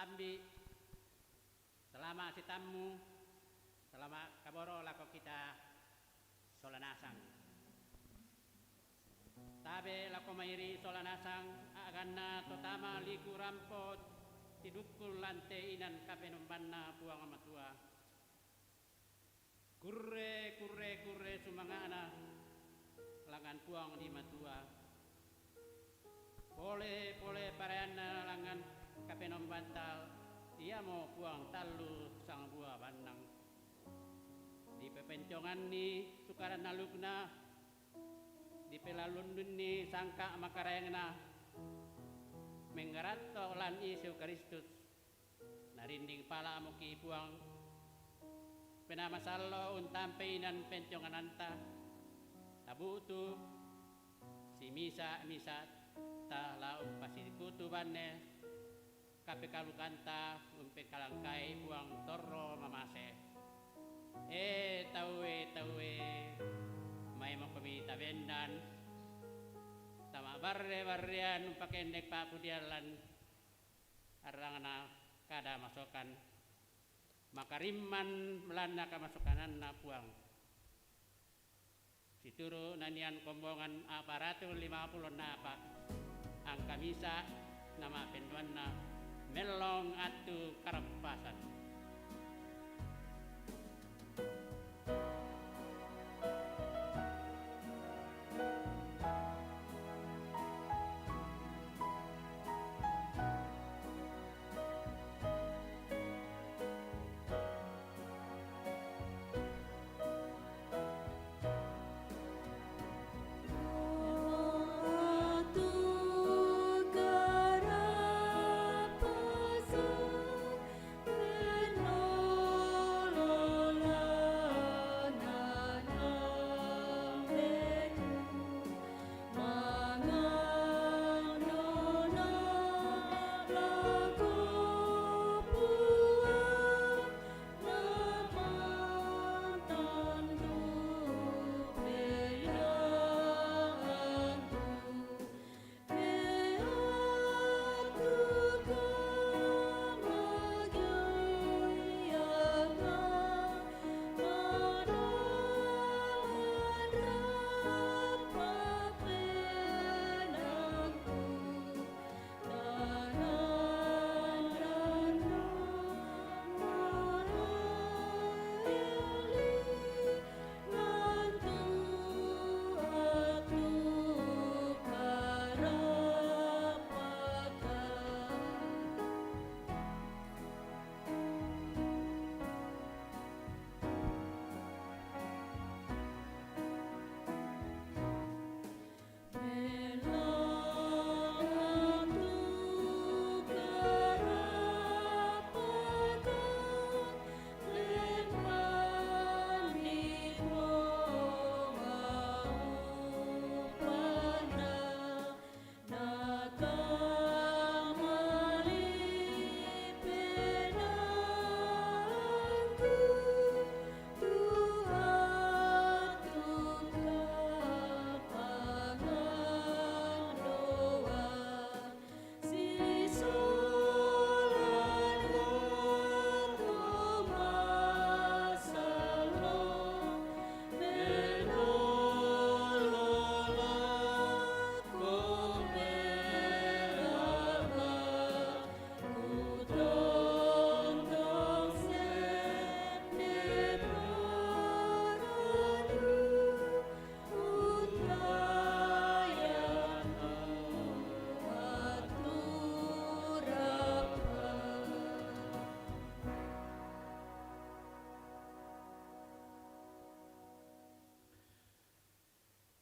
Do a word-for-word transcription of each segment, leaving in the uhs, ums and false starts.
Ambi, salama' sitammu, salama' kaboro' lako kita sola nasang. Tabe' lako mairi' sola nasang, a'ganna to tama liku' rampo tidukkun lante inan Kapenombanna Puang Matua. Kurre, kurre, kurre sumanga'na langngan Puang di Matua. Pole, pole parayanna langngan Kapenombanta, iamo Puang tallu sangbua bannang. Dipepenconganni sukaran alukna, dipelallundunni sangka' makaraengna, mengngaratto' lan Yesu Kristus. Narinding pala'moki' Puang Penaa Masallo' untampei inan pencongananta, tabu'tu simisa'-misa'ta la umpasikutu banne kapekalukanta umpengkalangkai Puang torro mamase. E taue, taue, maemokomi tabendan, tama barre-barrean umpakendek pa'pudian lan arrangna kada masokan, makarimman belanna kamasokananna Puang. Situru' nanian kombongan a'pa ratu lima pulo napa, angka misa' nama'penduanna mellong attu karappasan.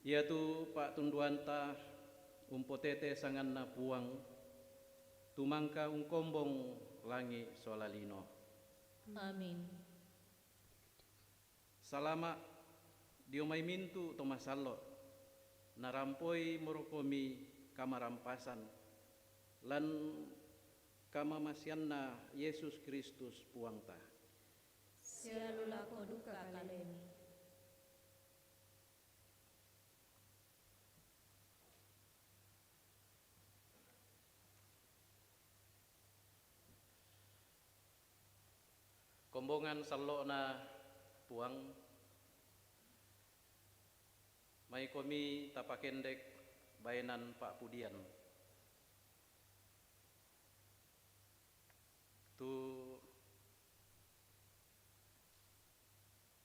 Iatu pa'tunduanta umpotete sanganNa Puang, tumangka ungkombong langi' sola lino. Amin. Salama' dio mai mintu' to masallo', narampoi morokomi kamarampasan lan kamamasianNa Yesus Kristus Puangta. Sialu lako duka kalemi. Rombongan sallo'na Puang, maikomi tapakendek baenan pa'pudian. Tu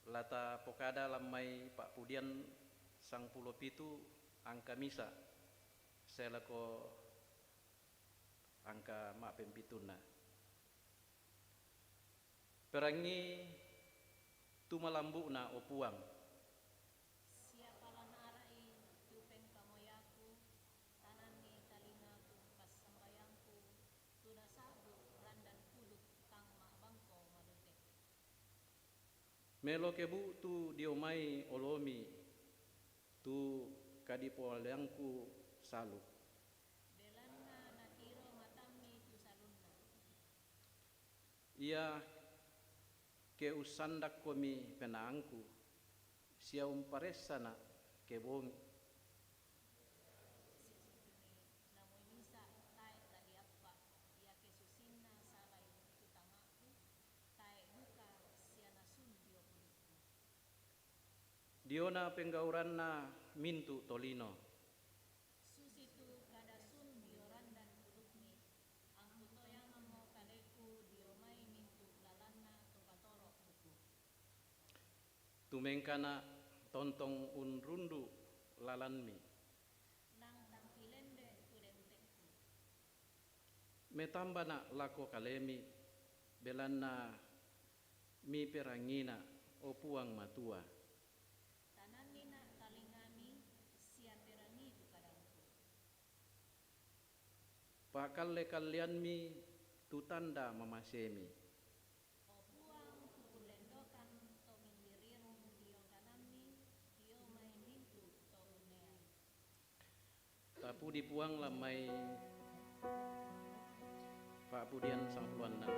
la tapokada lan mai pa'pudian sangpulo pitu angka misa, sae lako angka ma'pempitunna. Perangi tu malambu'na, o Puang. Siapa lan ara'i tu pengkamoyaku, tananni talingaku passambayangku, tu nasa'bu randan puduk tang ma'bangko madute. Melo kebu'tu dio mai olomi tu kadipoaleangku salu. Belanna natiro matammi tu salunna. Ia ke ussandakkomi penaangku, sia umparessana ke bongi. Sisituni namui misa tae' tadiappa, iake susinna salai tu tanga'ku, tae' duka sia nasun dio pudukku. Diona penggauranna mintu' tolino. Susitu kada sun dio randan pudukmi, angkutoyangmo kaleku dio mai mintu' lalanna to patoro'ku. Tumengkana' tontong unrundu' lalanmi. Nang tampilende' tu dente'ku. Metambana' lako kalemi, belanna miperangina', o Puang Matua. Tanannina' talingami sia perangi tu kadangku. Pa'kalle-kalleanmi tu tanda mamasemi. O Puang, kupullendokang to mimbirirung dio kanammi, dio mai mintu' to bunneang. Tapudi Puang lan mai pa'pudian sangpuloanna.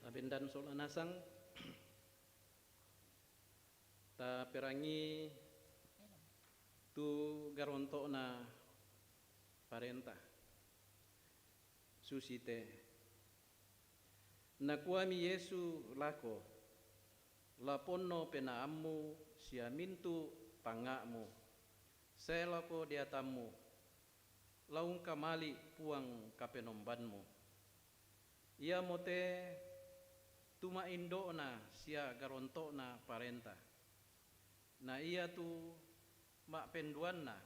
Tabendan sola nasang. Taperangi tu garonto'na parenta. Susi te. Nakuami Yesu lako, "La ponno penaammu sia mintu' pangnga'mu, sae lako deatammu, la ungkamali' Puang Kapenombanmu." Iamote tu ma'indo'na sia garonto'na parenta, na iatu ma'penduanna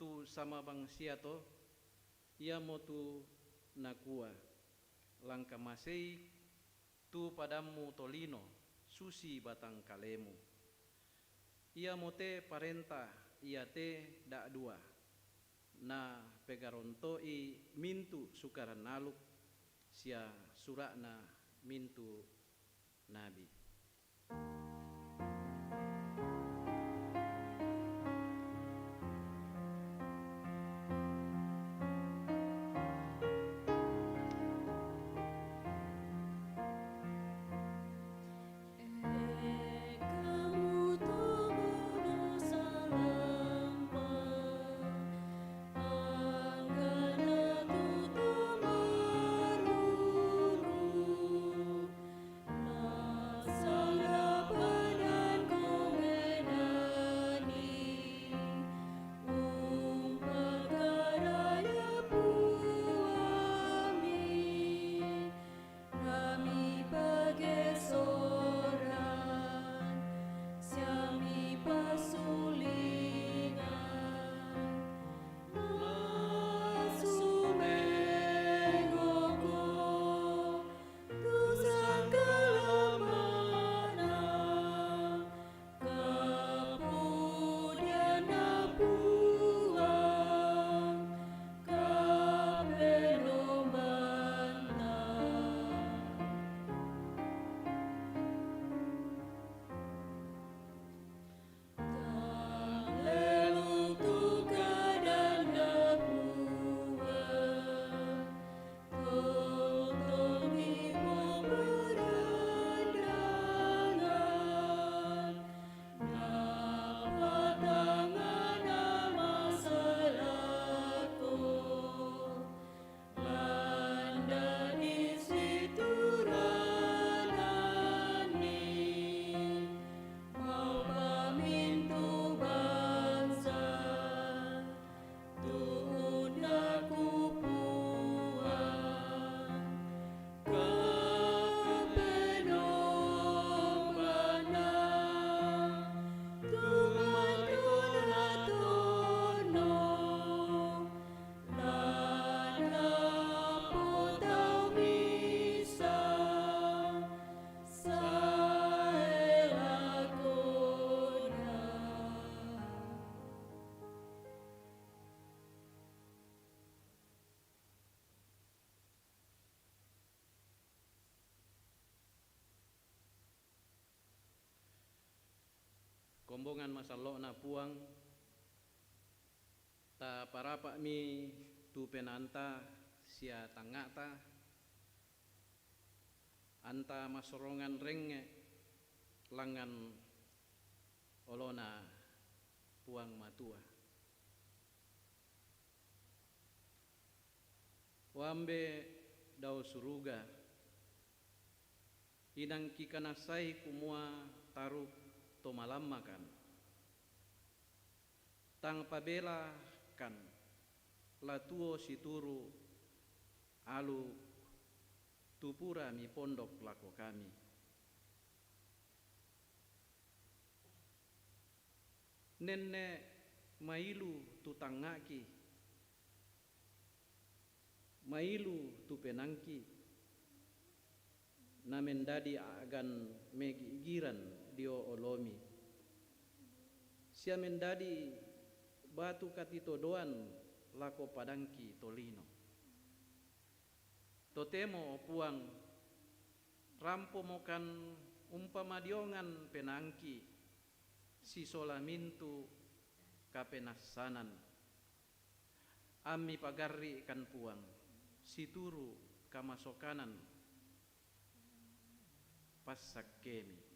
tu samabangsia to, iamotu nakua, "La ungkamasei tu padammu tolino susi batang kalemu." Iamote parenta iate da'dua. na pegaronto'i mintu' Sukaran Aluk sia sura'na mintu' nabi. Kombongan masallo'na Puang, taparapa'mi tu penaanta sia tangnga'ta, anta massorongan rengnge' langngan olona Puang Matua. O Ambe' dao suruga, inang kikanassai kumua taruk to malammakan. Tang pabelakan la tuo situru' aluk tu pura mipondok lako kami. Nenne' mailu tu tangnga'ki, mailu tu penaangki, na mendadi a'gan megi'giran dio olomi, sia mendadi batu katitodoan lako padangki tolino. Totemo, o Puang, rampomokan umpamadiongan penaangki sisola mintu' kapenassanan. Ammi pagarri'kan Puang, situru' kamasokanan passakkemi.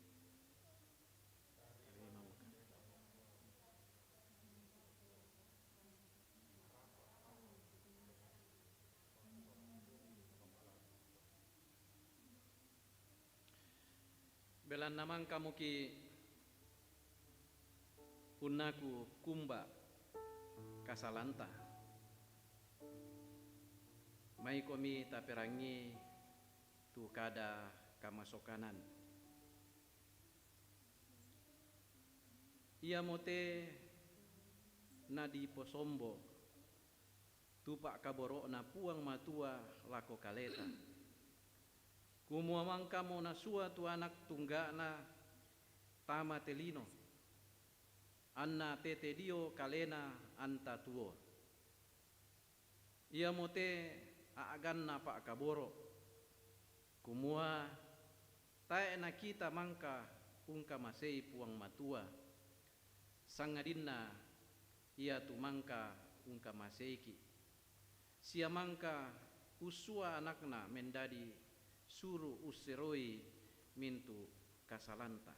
Belanna mangkamoki' unnaku kumba' kasalanta. Maikomi taperangii tu kada kamasokanan. Iamote nadiposombo tu pa'kaboro'Na Puang Matua lako kaleta, kumua mangkamo nasua tu Anak Tungga'Na tama te lino, anna tete dio Kalena anta tuo. Iamote a'ganna pa'kaboro', kumua tae' nakita mangka ungkamasei Puang Matua, sangadinna Ia tu mangka ungkamaseiki', sia mangka ussua AnakNa mendadi suru' usseroi mintu' kasalanta.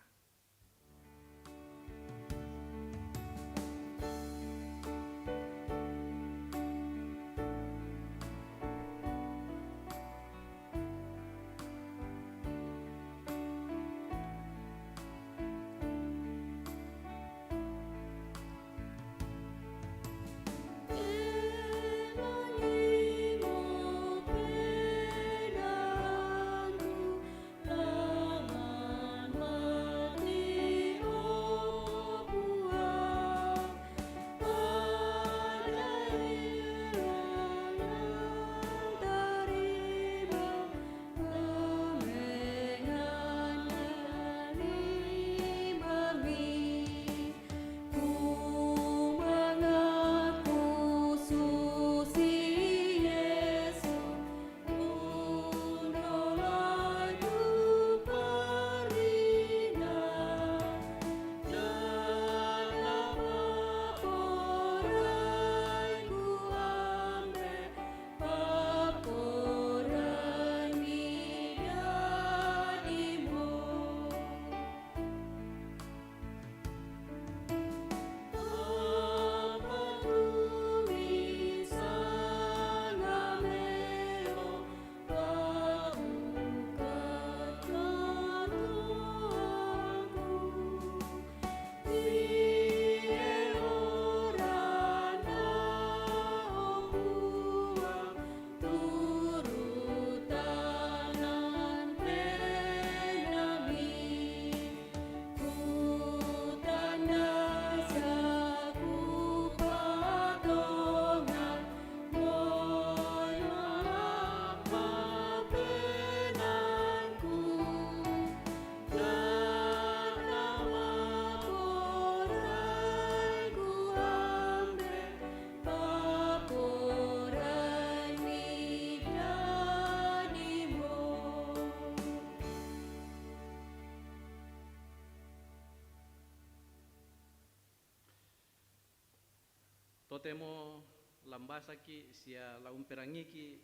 Totemo lambasaki' sia la umperangiki'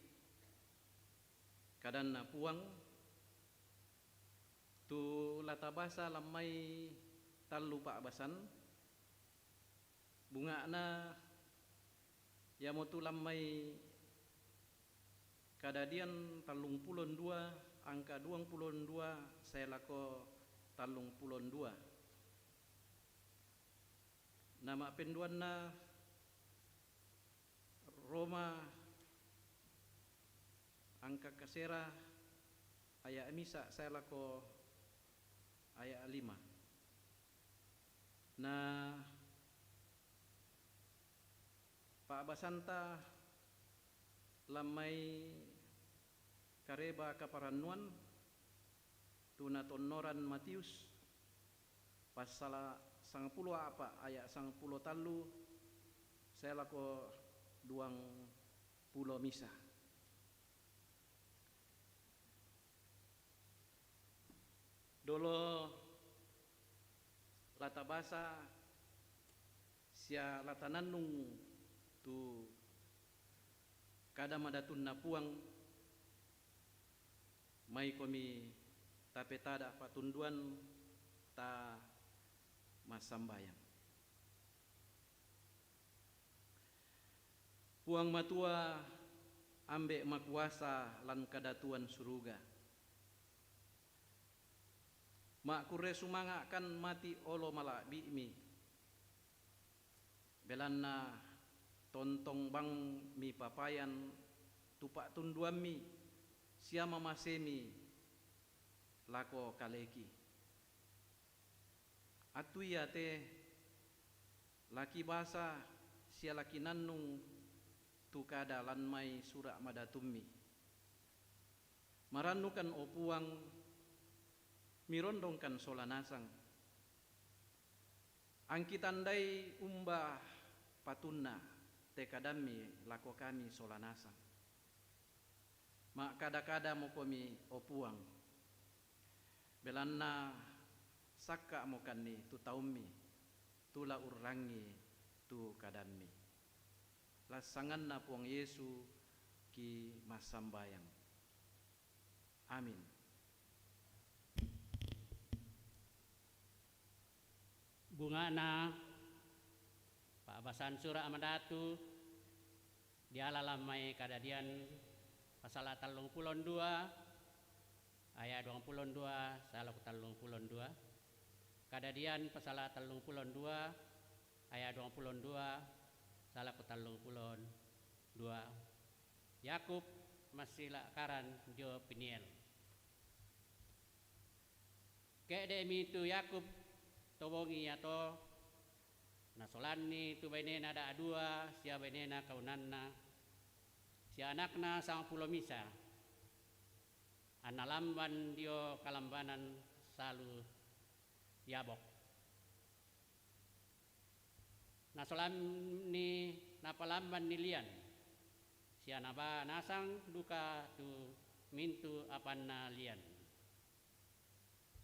kadanNa Puang, tu la tabasa lammai tallu pa'basan, bunga'na iamotu lammai Kadadian tallung pulo dua angka duang pulo dua sae lako tallung pulo dua. Na ma'penduanna Roma angka kasera aya' misa' sae lako aya' lima. Na pa'basanta lammai Kareba Kaparannuan, tu natonnoran Matius, passala' sangpulo a'pa' aya' sangpulo tallu sae lako duang pulo misa. Dolo la tabasa sia la tanannung tu kada madatunNa Puang, maikomi tapetada' patunduan ta massambayang. Puang Matua, Ambe' makuasa lan kadatuan suruga, ma'kurre sumanga'kan mati' olo mala'bi'mi, belanna tontong bang mipapayan tu pa'tunduammi sia mamasemi lako kaleki. Attu iate la kibasa sia la kinannung tu kada lan mai sura' madatummi. Marannukan, o Puang, mirondongkan sola nasang. Angkitandai umba patunna, te kadammi lako kami sola nasang. Ma'kada-kada mokomi, o Puang, belanna sakka' mokanni tu taummi, tu la urrangi tu kadammi. Lan sanganna Puang Yesu ki massambayang. Amin. Bunga'na pa'basang Sura' Madatu diala lan mai Kadadian pasala tallung pulo dua aya' duang pulo dua sae lako tallung pulo dua. Kadadian pasala tallung pulo dua aya' duang pulo dua sae lako tallung pulo dua. Yakub massila'karan dio Peniel. Ke'de'mi tu Yakub to bongi iato, nasolanni tu bainena da'dua sia bainena kaunanna, sia anakna sampulo misa, anna lamban dio kalambanan salu Yabok. Nasolanni napalambanni lian, sia nabaa nasang duka tu mintu' apanna lian.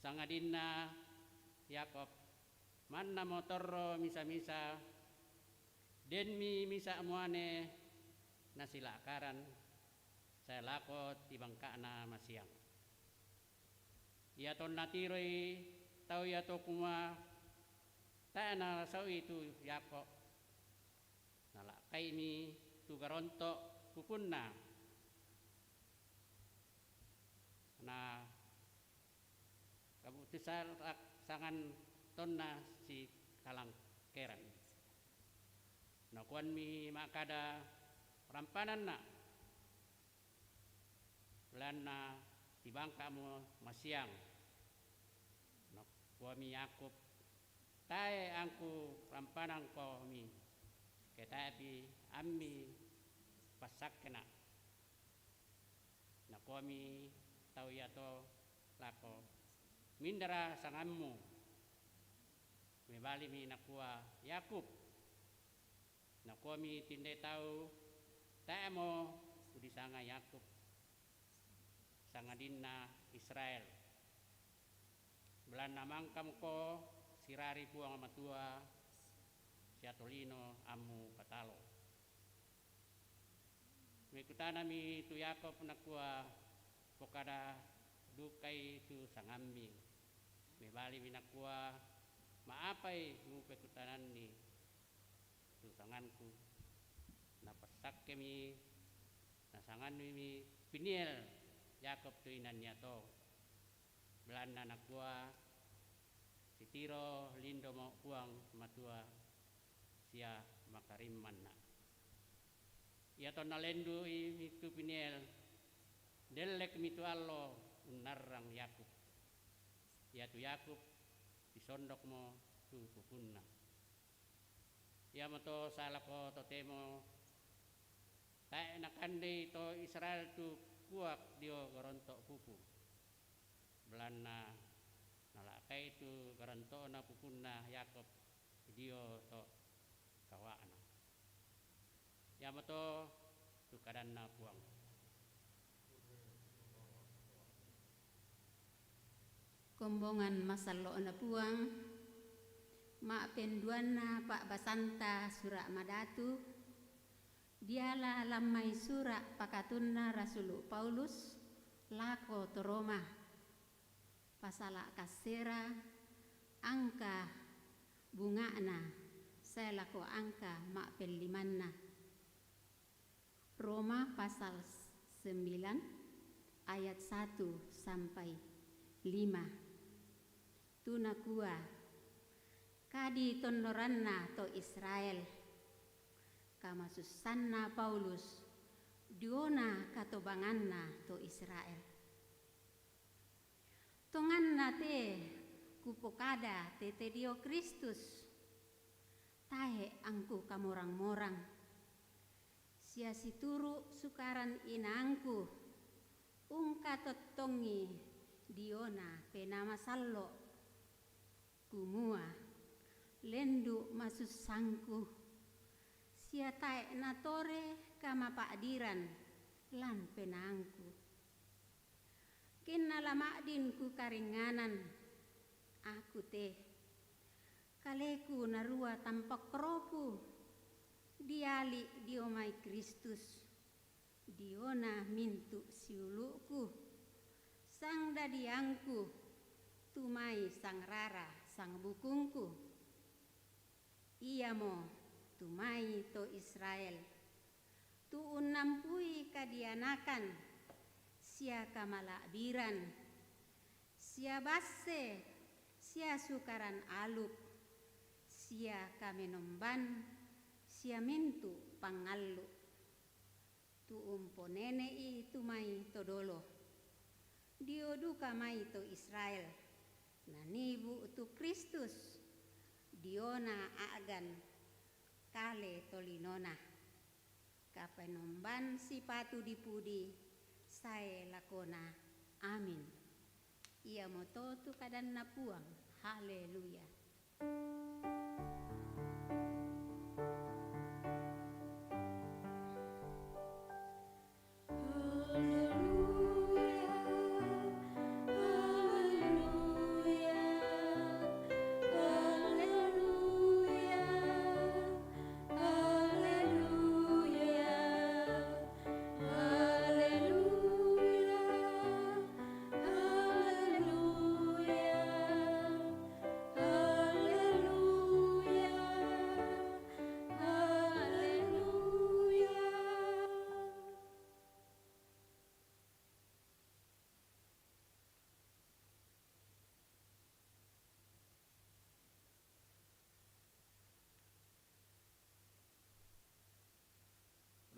Sangadinna Yakub mannamo torro misa-misa, denmi misa muane nasila'karan sae lako tibangka'na masiang. Iatonna tiroi tau iato kumua tae' nasau'i tu Yakub, nala'kai'mi tu garonto' pupunna. Na kabu'tu salak sangan tonna sikalangkeran. Nakuammi ma'kada, "Rampananna', belanna tibangka'mo masiang." Nakuami Yakub, "Tae' angku rampanangkomi, ke tae'pi ammi passakkena'." Nakuami tau iato lako, "Mindara sangammu?" Mebalimi nakua, "Yakub." Nakuami tinde tau, "Tae'mo udisanga Yakub, sangadinna Israel, belanna mangkamko sirari Puang Matua sia tolino ammu patalo." Mekutanami tu Yakub nakua, "Pokada dukai tu sangammi." Mebalimi nakua, "Ma'apai mupekutananni tu sangangku?" Napassakkemi, nasangannimi Peniel Yakub tu inan iato. Belanna nakua, "Sitiro lindomo Puang Matua sia makarimmanna'." Iatonna lendu'imi tu Peniel, dellekmi tu allo unnarrang Yakub. Iatu Yakub sisondokmo tu pupunna. Iamoto sae lako totemo tae' nakandei to Israel tu kuak dio garonto' pupu, belanna nala'kai tu garonto'na pupunna Yakub dio to kawa'na. Iamoto tu kadanna Puang. Kombongan masallo'na Puang, ma'penduanna pa'basanta Sura' Madatu, diala lan mai sura' pakatunna Rasulu' Paulus lako to Roma. Pasala' kassera, angka bunga'na sae lako angka ma'pellimanna. Roma pasal sembilan ayat satu sampai lima. Tu nakua, kaditonnoranna to Israel, kamasussanna Paulus diona katobanganna to Israel. Tonganna te kupokada tete dio Kristus, tae' angku kamorang-morang. Sia situru' sukaran inangku, ungkatottongi diona Penaa Masallo', kumua, lendu' masussangku, Sia tae' natore kamapa'diran lan penaangku. Kenna la ma'din kukaringnganan aku te. Kaleku narua tampakroku diali' dio mai Kristus, diona mintu' siulu'ku, sangdadiangku, tu mai sangrara sangbukungku. Iamo tu mai to Israel, tu unnampui kadianakan sia kamala'biran, sia basse, sia sukaran aluk, sia kamenomban, sia mintu' pangallu'. Tu umponene'i tu mai to dolo, dio duka mai to Israel, nanibu' tu Kristus, diona a'gan kale tolinona. Kapenomban sipatu dipudi sae lakona. Amin. Iamoto tu kadanna Puang. Haleluya.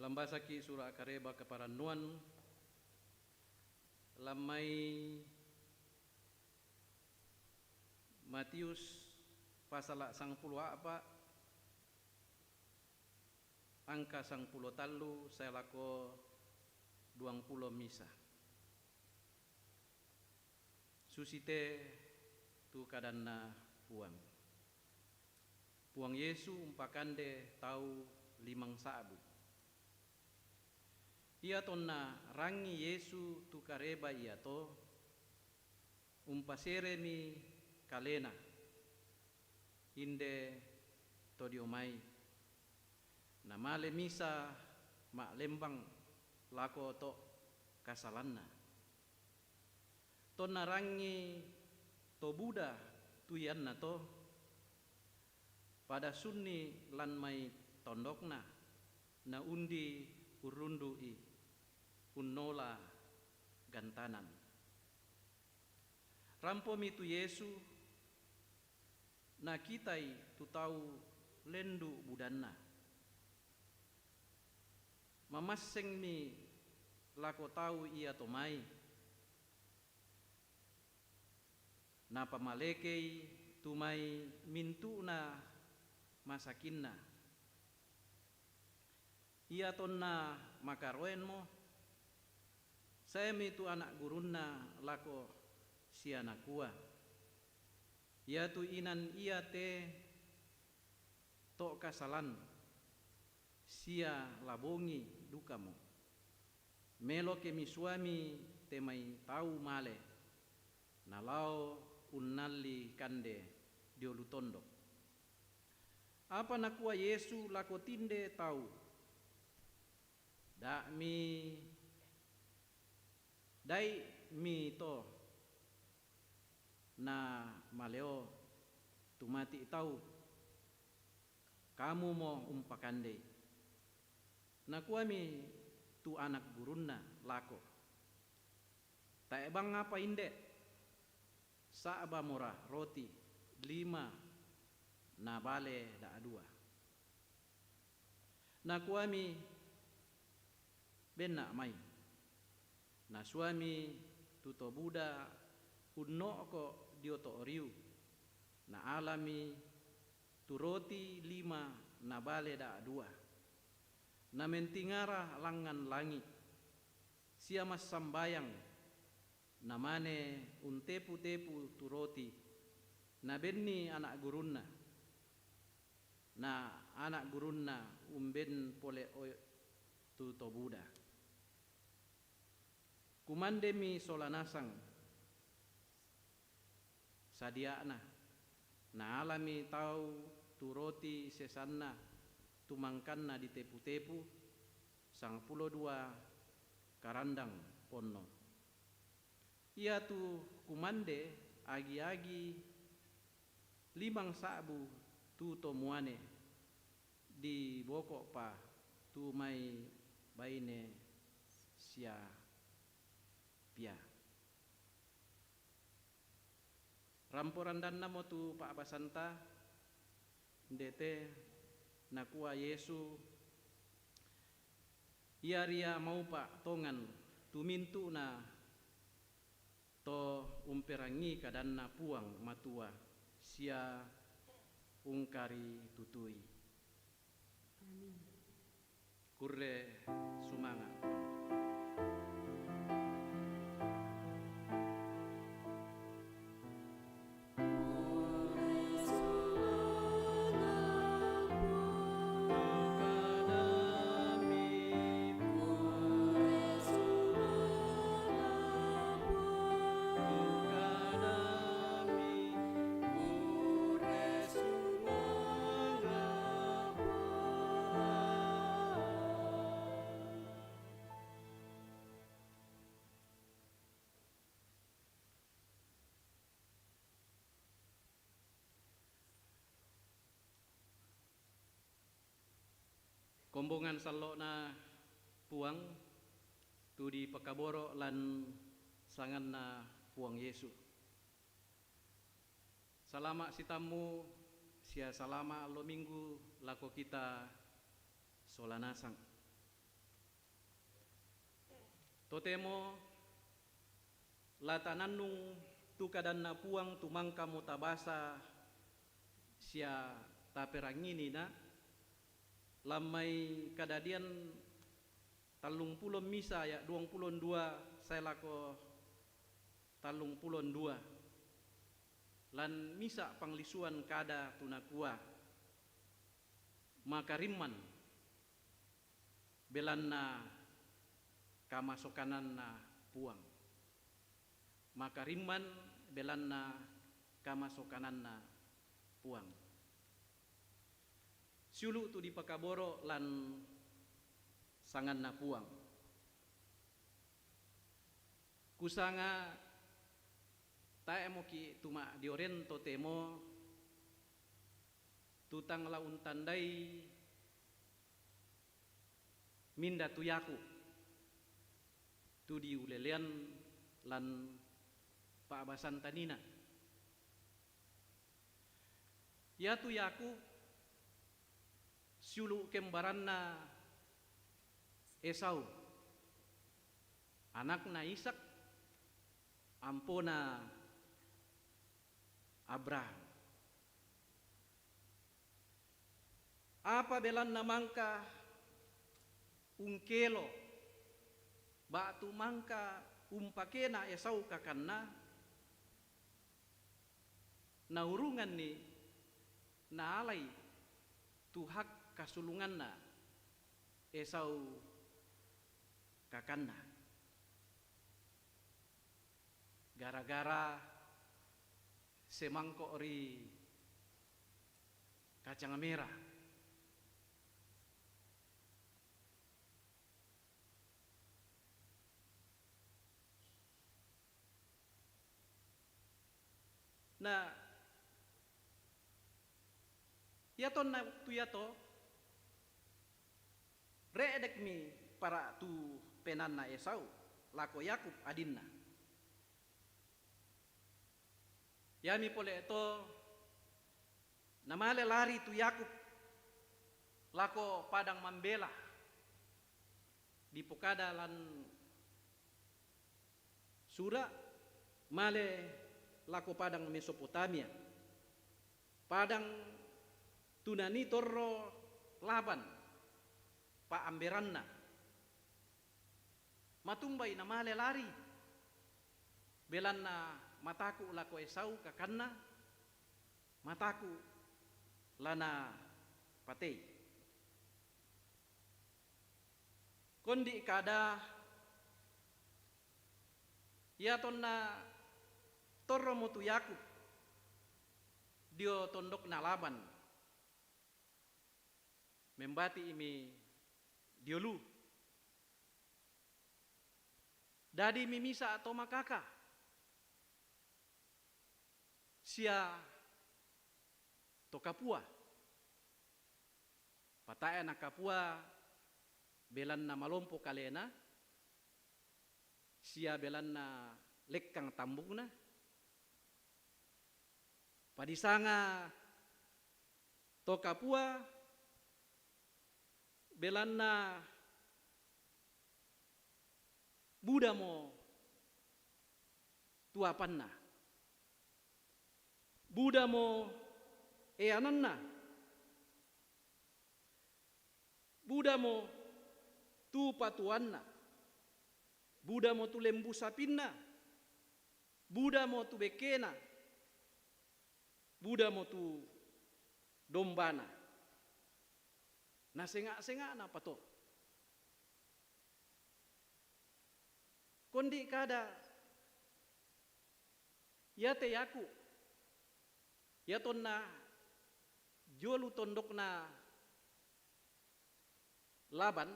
Lambasaki sura' kareba kaparannuan, lammai Matius pasala sangpulo a'pa, angka sangpulo tallu sae lako duangpulo misa. Susite tu kadanna Puang. Puang Yesu umpakande tau limang sa'bu. Iatonna rangi Yesu tu kareba iato, umpaseremi kalena, inde to dio mai, namale misa ma'lembang lako to' kasalanna. Tonna rangi to buda tu iannato, pada sunni lan mai tondokna, na undi urrundu'i unnola gantanan. Rampomi tu Yesu, nakitai tu tau lendu' budanna. Mamassengmi lako tau iato mai, napamalekei tu mai mintu'na masakinna. Iatonna makaroenmo, saemi tu ana' gurunna lako sia nakua, iatu inan iate to' kasalan sia la bongi dukamo. Melo ke misuami te mai tau male, nalao unnalli kande dio lu tondok. Apa nakua Yesu lako tinde tau, Da'mi, dai'mi to na maleo tu mati' tau, kamumo umpakandei. Nakuami tu anak gurunna lako, Tae' bang apa inde', sa'bamora roti lima na bale da'dua. Nakuami, Benna' mai. Nasuami tu to buda unno'ko dio to' riu, naalami tu roti lima na bale da'dua. Namentingara langngan langi', sia massambayang, namane untepu-tepu tu roti, nabenni ana' gurunna. Na ana' gurunna umben pole' o-, tu to buda. Kumandemi sola nasang sadia'na, naalami tau tu roti sesanna tu mangkanna ditepu-tepu, sangpulo dua karandang ponno. Iatu kumande agi-agi limang sa'bu tu to muane, diboko'pa tu mai baine sia pia. Rampo randannamo tu pa'basanta, ndete, nakua Yesu, "Ia ria maupa' tongan tu mintu'na to umperangii kadanNa Puang Matua sia ungkaritutui." Amin. Kurre sumanga'. Kombongan sallo'na Puang tu dipakaboro' lan sanganNa Puang Yesu. Salama' sitammu sia salama' allo Minggu lako kita sola nasang. Totemo la tanannung tu kadanNa Puang tu mangkamo tabasa sia taperangiina, lan mai Kadadian tallungpulo misa aya' duangpulo dua sae lako tallungpulo dua. Lan misa' panglisuan kada tu nakua, "Makarimman belanna kamasokananNa Puang. Makarimman belanna kamasokananNa Puang." Siulu' tu dipakaboro' lan sanganNa Puang. Kusanga' tae'moki' tu ma'dioren totemo tu tang la untandai minda tu Yakub, tu diulelean lan pa'basan tanina. Iatu Yakub siulu' kembaranna Esau, anakna Ishak, ampona Abraham. Apa belanna mangka ungkelo ba'tu mangka umpakena Esau kakanna, naurunganni naalai tu hak kasulunganna Esau kakanna. Gara-gara semangko' ri kacang merah. Na iatonna tu iato, re'dekmi para' tu penaanna Esau lako Yakub adinna. Iami pole' to namale lari tu Yakub lako padang mambela, dipokada lan sura', male lako padang Mesopotamia, padang tu nanii torro Laban pa'amberanna. Matumbai namale lari, belanna mataku' lako Esau kakanna, mataku' lana Patei. Kondi' kada, ia tonna torromo tu Yakub dio tondokna Laban, membati' mi dio lu. Dadi mi misa' to makaka sia to kapua. Pata'e na kapua belanna malompo kalena, sia belanna lekkang tambukna, padisanga to kapua belanna budamo tu apanna, budamo eananna, budamo tu patuanna, budamo tu lembu sapinna, budamo tu bekkena, budamo tu dombana. Na senga'-senga'na pato. Kondi' kada, iate Yakub, ia tonna jolo tondokna Laban,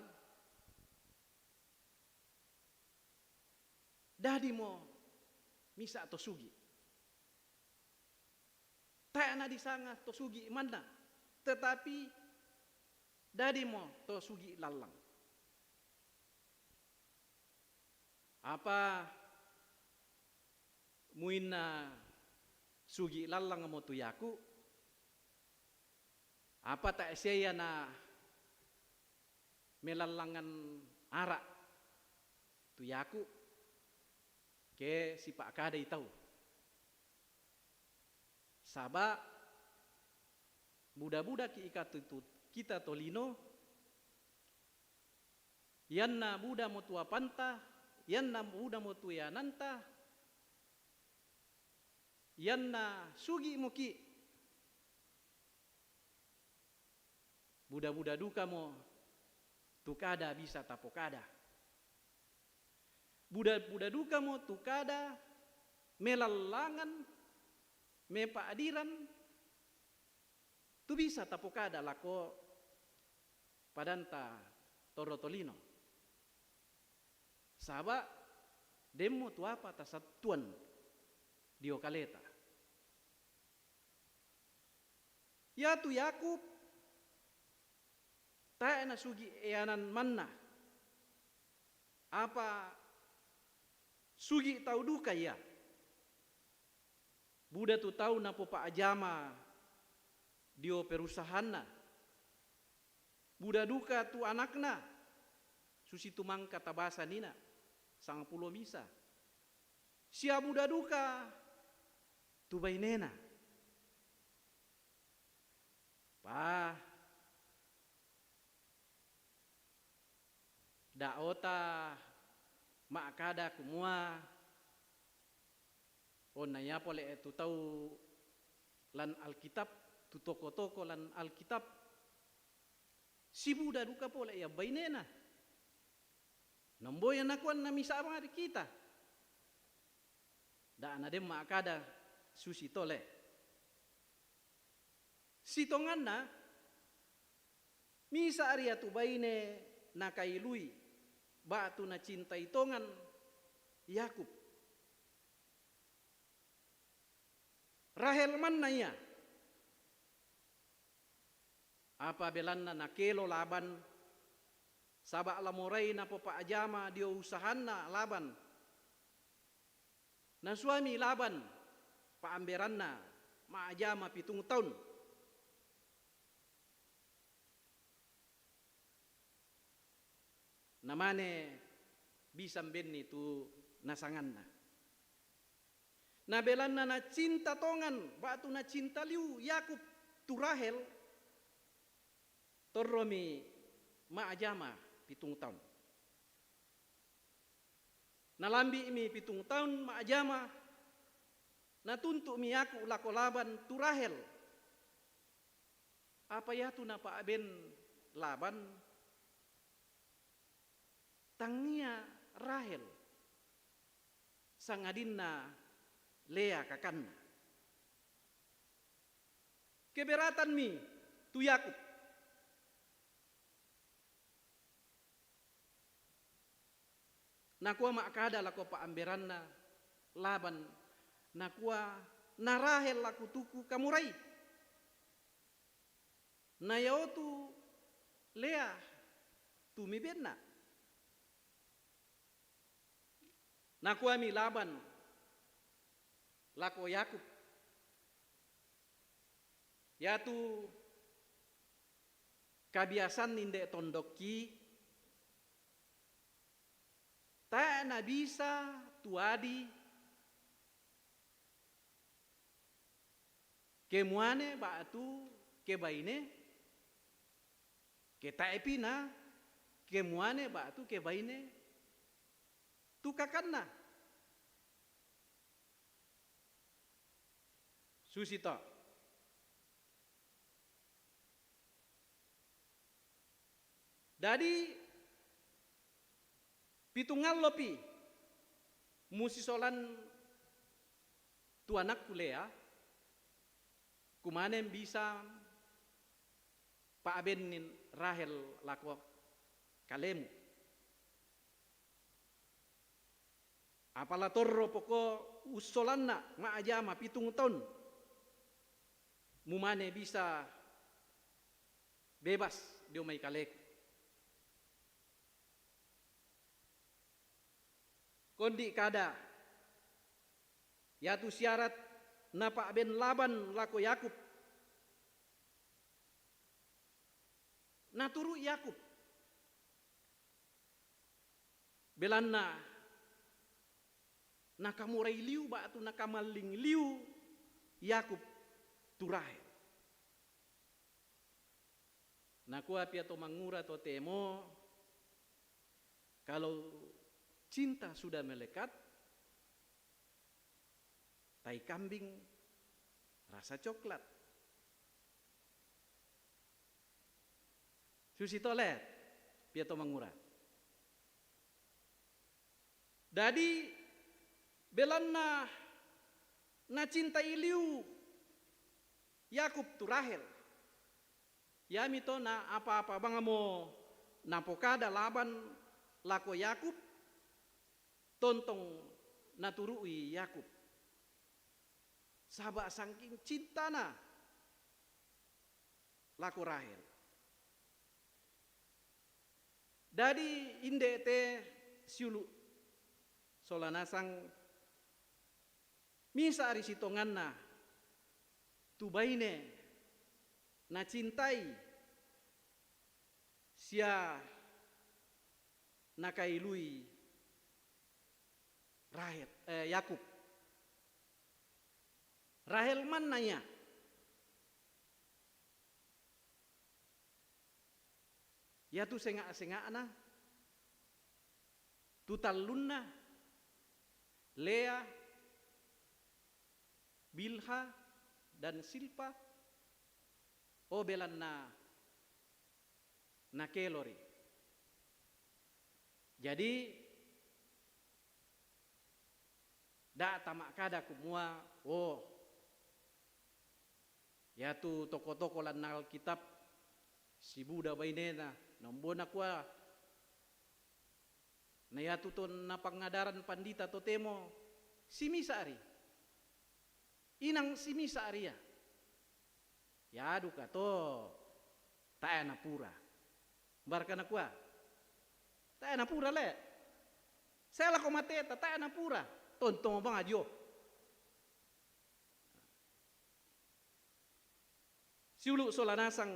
dadimo misa' to sugi'. Tae' nadisanga to sugi' manna, tetapi dadimo to sugi' lallang. Apa muinna sugi' lallangmo tu Yakub, apa tae' sia ia na melallangan ara' tu Yakub, ke sipa'kadai tau. Saba' buda-budaki' ika tu, tu kita tolino, ianna budamo tu apanta, ianna budamo tu eananta, ianna sugi'moki', buda-buda dukamo tu kada bisa tapokada. Buda-buda dukamo tu kada melallangan, mepa'diran, tu bisa tapokada lako padanta torro tolino. Saba' denmo tu apa tasattuan dio kaleta. Iatu Yakub tae' nasugi' eanan manna, apa sugi' tau duka ia. Buda tu tau napopa'jama dio perusahaanna. Buda duka tu anakna, susitu mangka tabasa nina, sangpulo misa. Sia buda duka tu bainena. Pa, da'ota ma'kada kumua, onna ia pole tu tau lan Alkitab, tu toko-toko lan Alkitab, sibuda duka pole ia bainena. Namboya nakuanna misa' mari kita. Da' naden ma'kada susi tole. Sitonganna, misa' ri atu baine nakailui, ba'tu nacintai tongan Yakub. Rahel manna ia. Apa belanna nakelo Laban, saba' la morai napopa'jama dio usahanna Laban. Nasuami Laban pa'amberanna ma'jama pitung taun. Namane bisan benni tu nasanganna. Na belanna nacinta tongan, ba'tu nacinta liu Yakub tu Rahel, torromi ma'jama pitung taun. Nalambi'mi pitung taun ma'jama, natuntu'mi Yakub lako Laban tu Rahel. Apa yatu napa'ben Laban? Tangia Rahel, sangadinna Lea kakanna. Keberatanmi tu Yakub. Nakua ma'kada lako pa'amberanna Laban, nakua, "Na Rahel la kutuku kamurai. Na iaotu Lea tu mibenna." Nakuami Laban lako Yakub, "Iatu kabiasan inde tondokki, tae' nabisa tuadi kemuane ba'tu kebaine, ketae'pina kemuane ba'tu kebaine tu kakanna." Susito. Dadi, pitungallopi musisolan tu anakku Lea, kumane bisa pa'bennin Rahel lako kalemu. Apala torro poko ussolanna ma'ajama pitung taun, mumane bisa bebas dio mai kaleku. Kondi kada, iatu syarat napa'ben Laban lako Yakub, naturu'i Yakub. Belanna nakamorai liu ba'tu nakamalling liu Yakub tu Rahel. Nakua pia to mangura totemo, kalau cinta sudah melekat, tai kambing rasa coklat. Susi tole, pia to mangura. Dadi, belanna nacintai liu Yakub tu Rahel. Iami to na apa-apa bangmo napokada Laban lako Yakub, tontong naturu'i Yakub. Saba' sangking cintana lako Rahel. Dadi inde te siulu' sola nasang misa' ri sitonganna tu baine nacintai sia nakailui Rahel, eh, Yakub. Rahel manna ia. Iatu senga'-senga'na, tu tallunna, Lea, Bilha, dan Silpa, o belanna nakelori. Jadi, da' tama'kada kumua, oh, iatu toko-toko lan Alkitab sibuda bainena, nombo nakua, na iatu to napangadaran pandita totemo simisa' ri. Inang simisa' ri ia. Iadu ka to, tae' napura. Barka nakua, tae' napura le. Sae lako mateta, tae' napura. Tontong bang ajo. Siulu' sola nasang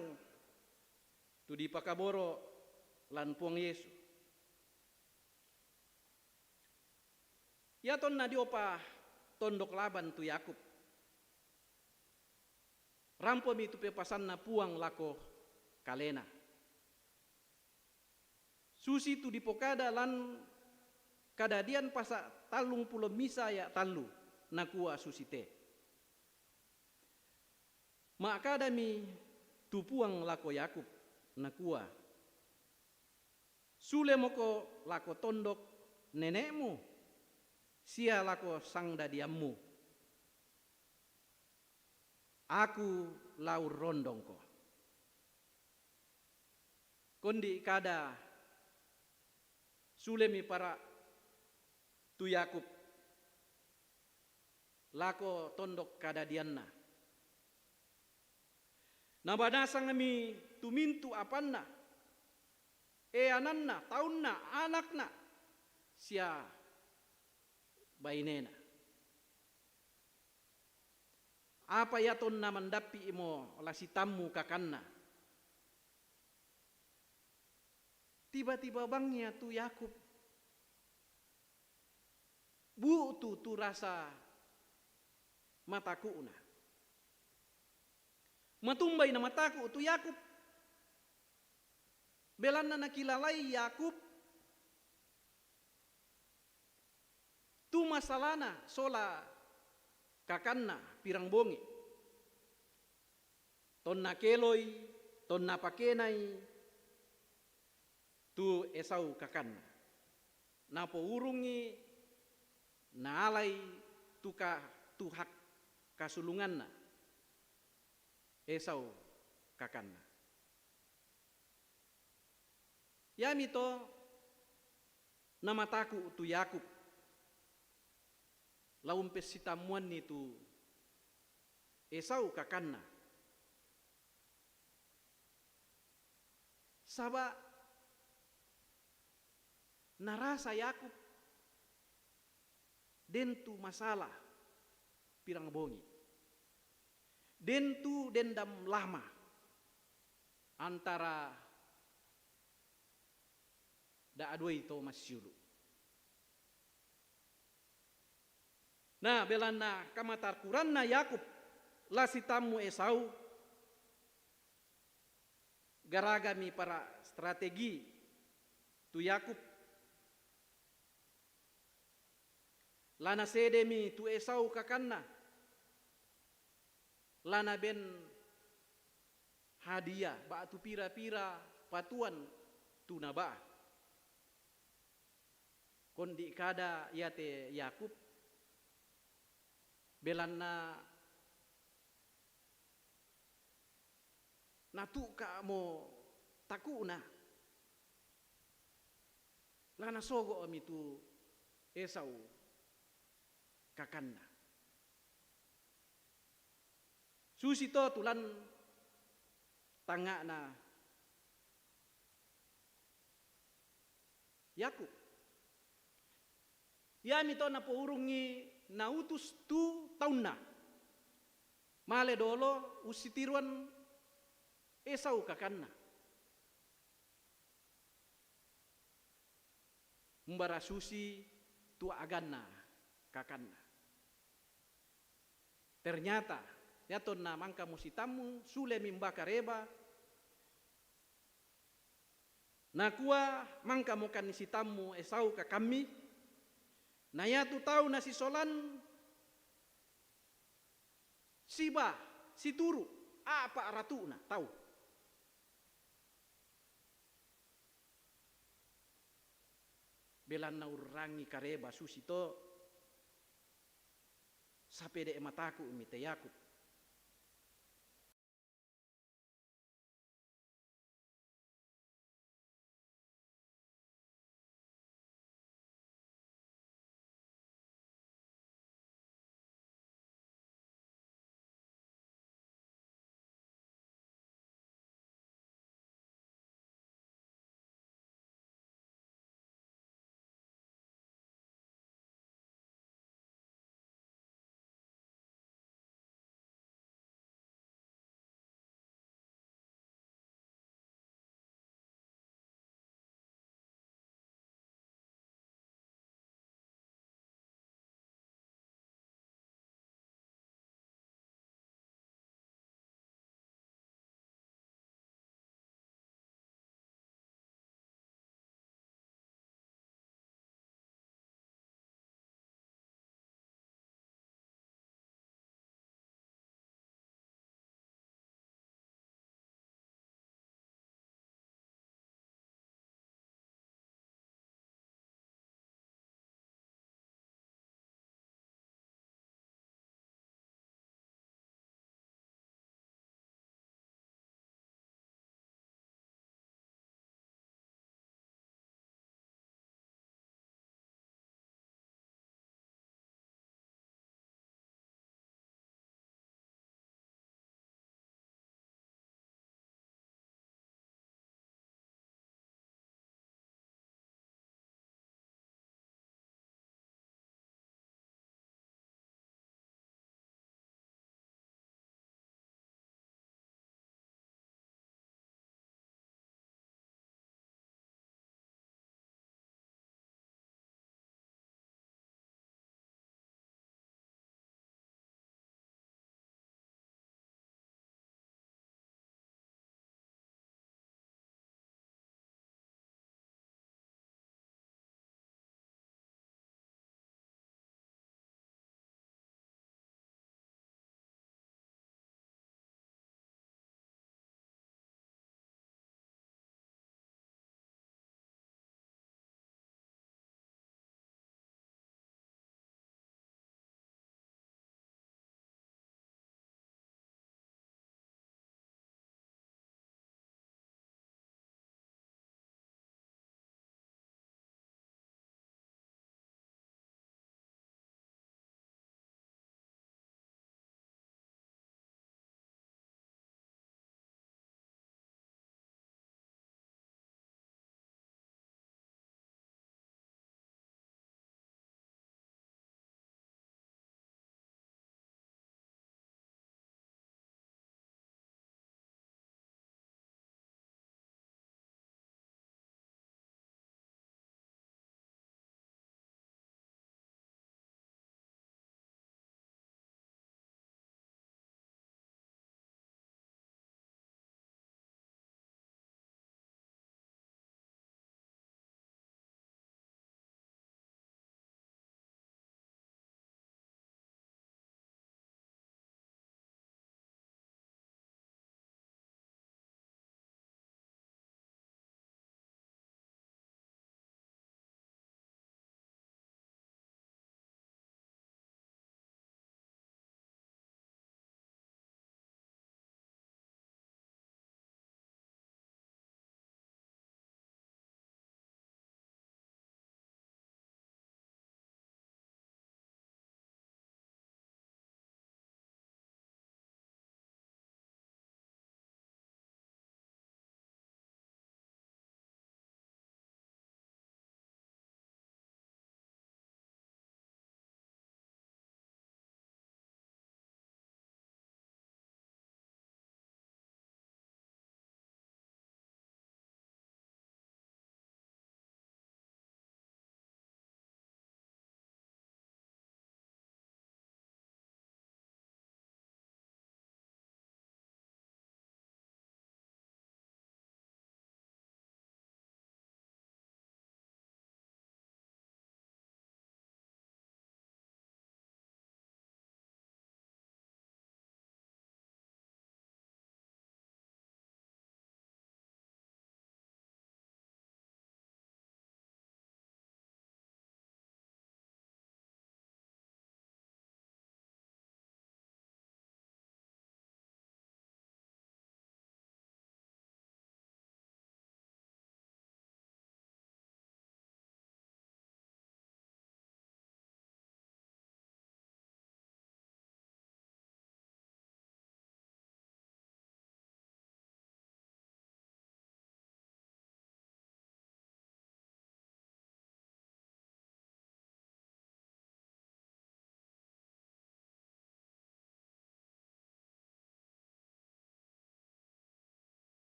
tu dipakaboro' lan Puang Yesu. Iatonna diopa tondok Laban tu Yakub, rampomi tu pepasanna Puang lako kalena. Susi tu dipokada lan Kadadian pasa' tallung pulo misa aya' tallu, nakua susi te. Ma'kadami tu Puang lako Yakub, nakua, "Sule moko lako tondok nene'mu, sia lako sangdadiammu. Aku la urrondongko." Kondi kada sulemi para tu Yakub lako tondok kadadianna. Nabanasangmi tu mintu' apanna, e ananna, taunna, anakna, sia bainena. Apa iatonna mandappi'mo la sitammu kakanna? Tiba-tiba bangngia tu Yakub bu'tu tu rasa mataku'na. Matumbai namataku' tu Yakub. Belanna nakilalai Yakub tu masalana sola kakanna pirang bongi. Tonna keloi, tonna pakenai tu Esau kakanna. Napourungngi naalai tu ka-, tu hak kasulunganna Esau kakanna. Iami to namataku' tu Yakub la umpessitammuanni tu Esau kakanna. Saba' narasa Yakub den tu masalah pirang bongi. Den tu dendam lama antara da'a duai to massiulu'. Na, belanna kamatakuranna Yakub la sitammu Esau, garagami para strategi tu Yakub. La nasedemi tu Esau kakanna, la naben hadiah ba'tu pira-pira patuan tu naba'a. Kondi kada iate Yakub, belanna natu'ka'mo taku'na, la nasogo'mi tu Esau kakanna. Susi to tu lan tangnga'na Yakub. Iami to napourungngi nautus tu taunna male dolo ussitiruan Esau kakanna. Mbara susi tu aganna kakanna. Ternyata, iatonna mangkamo sitammu, sulemi mbaka reba, nakua, "Mangkamokan sitammu Esau kakammi, na iatu tau nasisolan siba situru' a'pa' ratu'na tau." Belanna urrangi kareba susi to, sapede' mataku'mi te Yakub.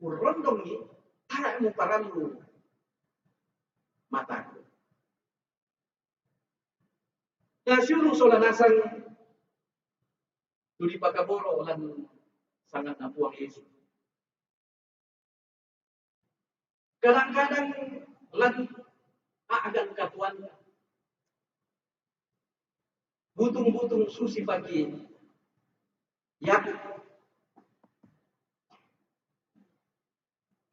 kurondongi, tara muparambu mataku. Na siuru sola nasang tu dipakaboro lan sanganna Puang Yesus. Kadang-kadang lan a'gan katuoanta. Butung-butung susi paki Yakub.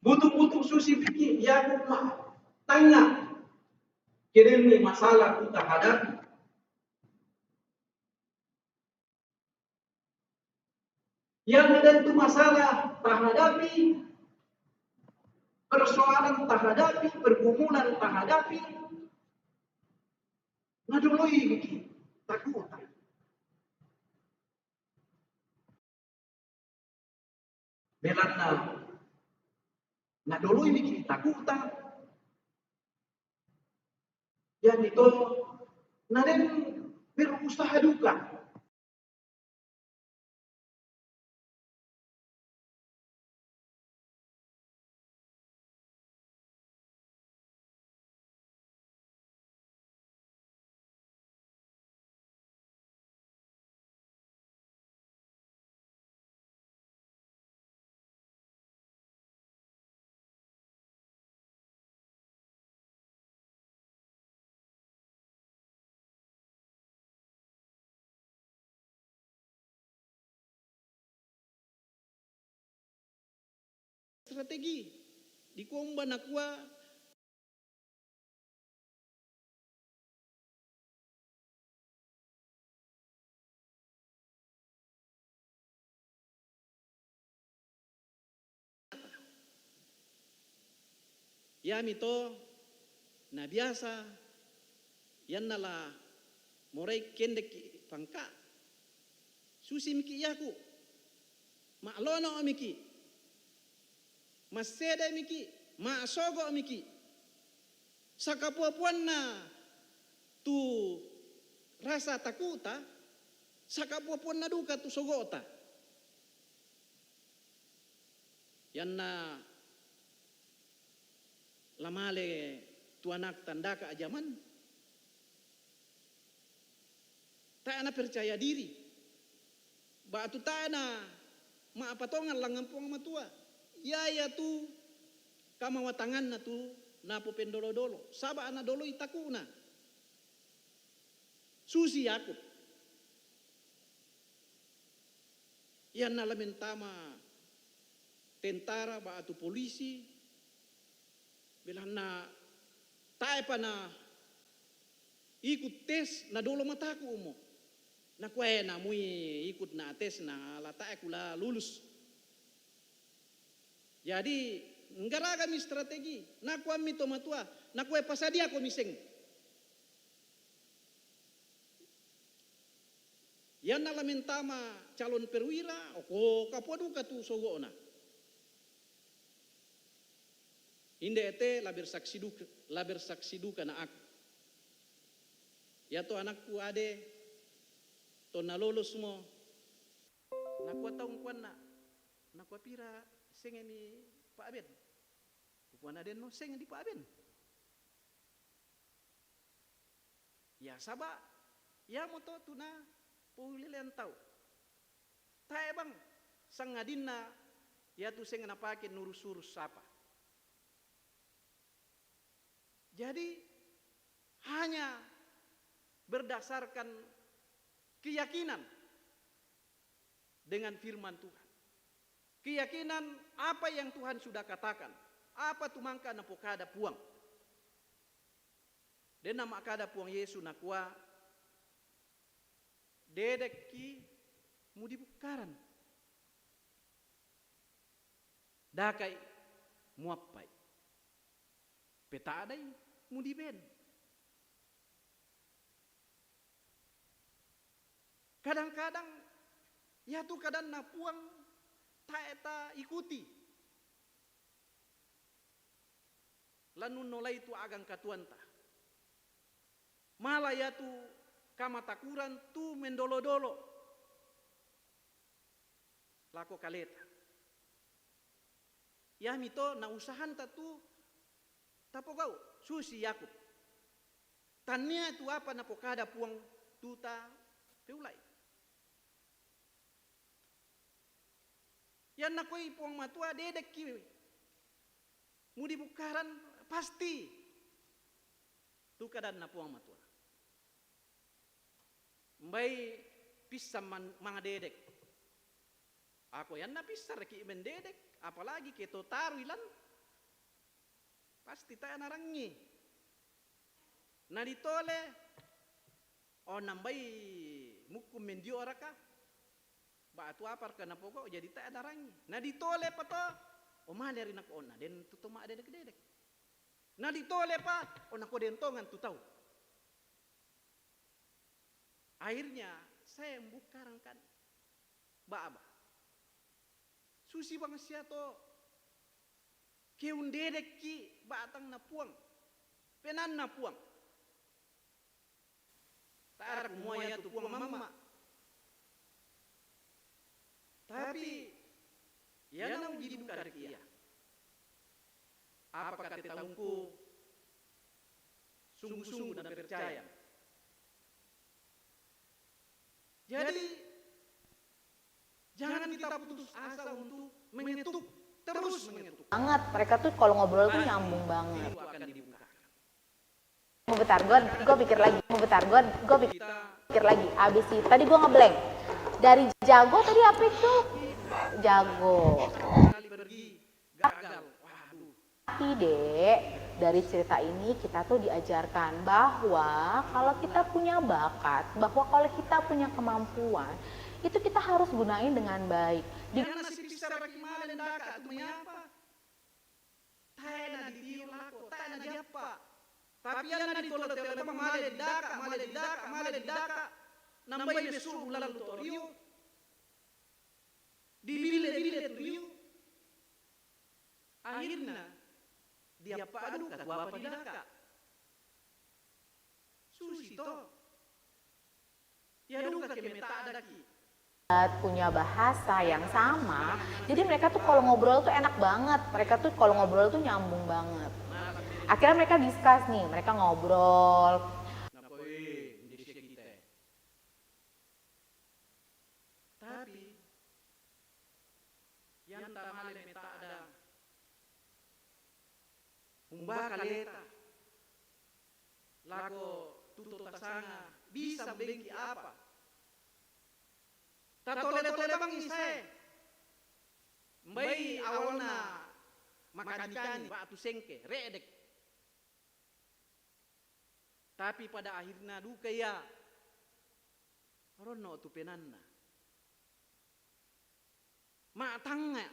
Butung-butung susi paki Yakub ma tanga. Kirenni masalah tu tahadapi. Yang ada tu masalah tahadapi, persoalan tahadapi, pergumulan tahadapi, nadoloi miki takuta. Belanna nadoloi miki takuta. Jadi to, naden berusaha duka. Strategi. Dikua umba nakua, iami to na biasa ianna la morai kendekki pangka. Susi miki Yakub, ma'lono miki, massede miki, ma'sogo miki. Sakapua-puanna tu rasa takuta, sakapua-puanna duka tu sogota. Ianna la male tu anakta ndaka jaman, tae na percaya diri, ba'tu tae na ma'patongan langngan Puang Matua. Ia, ia tu kamawatanganna tu napopendolo-dolo, saba' nadoloi taku'na. Susi Yakub. Ianna la mentama tentara ba'tu polisi, belanna taepa na ikut tes, nadolo mataku mo. Nakuae namui ikut na tes na la taeku la lulus. Jadi, nggaragami strategi, nakuammi to matua, nakuae pasadiakomi seng. Ianna la mentama calon perwira, oko kapua duka tu sogona. Inde ete la bersaksi duka, la bersaksi duka na aku. Iato anakku ade, tonna lolosmo, nakua taung kuanna, nakua pira sengemi pa'ben. Kukuana denno seng di pa'ben. Ya, saba' iamoto tu na poulelean tau. Tae bang sangadinna iatu seng napake nurus-urus sapa. Jadi, hanya berdasarkan keyakinan dengan firman Tuhan. Keyakinan apa yang Tuhan sudah katakan, apa tu mangka napokada Puang. Denna ma'kada Puang Yesu nakua, dedekki mudibukkaran. Dakai muappai. Petadai mudiben. Kadang-kadang iatu kadanna Puang tae ta ikuti. Lanunnolai tu agang katuanta. Mala iatu kamatakuran tu mendolo-dolo lako kaleta. Iami to na usahanta tu tapogau', susi Yakub. Tannia tu apa napokada Puang tu tapeulai. Iyan nakoi Puang Matua, dedekki mudi bukkaran, pasti tu kadanna Puang Matua. Mbai pissan man-, manga dedek. Ako iyanna pissaraki mendedek, apalagi ke to tarui lan, pasti tae narangi. Na ditole, o nambai mukkum mendio raka, ba'tu apa raka napogau', jadi tae narangi. Na ditole pa to, o male ri nako onna den tu to ma'dedek-dedek. Na ditole pa, o nako den tongan tu tau. Akhirnya, saya membuka rangkan ba'ba. Susi bang sia to, ke undedekki batangna Puang, penanna Puang. Tarak mua ia tu Puang mamma. Tapi iyanna uji duka ri ia. Apakah te taungku sungguh-sungguh dan percaya? Jadi, jangan kita putus asa untuk mengetuk, terus mengetuk. Banget. Mereka tuh kalau ngobrol tuh nyambung banget. Pintu akan dibuka. Mau bentar, gue, gue pikir lagi. Mau bentar, gue, gue pikir, pikir lagi. Abis itu, tadi gue ngeblank. Dari jago tadi apa itu? Jago. Sekali pergi, gagal. Waduh. Tapi, Dek, dari cerita ini kita tuh diajarkan bahwa kalau kita punya bakat, bahwa kalau kita punya kemampuan, itu kita harus gunain dengan baik. Di Iyanna sipissaraki male ndaka tu maiapa. Tae na ditiu lako, tae na diappa. Tapi iyanna ditole-tole bang male ndaka, male ndaka, male ndaka. Nambai messu bulallu to rio. Dibile-bile tu rio. Akhirna diappa duka tu apa didaka. Susi to. Ia duka ke meta'daki. Punya bahasa yang sama. Jadi mereka tuh kalau ngobrol tuh enak banget. Mereka tuh kalau ngobrol tuh nyambung banget. Akhirnya mereka discuss nih, mereka ngobrol. Nakoi, ndesse kita. Tapi, iyan ta male meta'da, umba kaleta lako tu to tasanga, bisa mbengki apa. Tatole-tole bang isae. Mbai awalna makani-kani, ba'tu sengke, re'dek. Tapi pada akhirna duka ia ronno tu penanna. Ma'tangnga.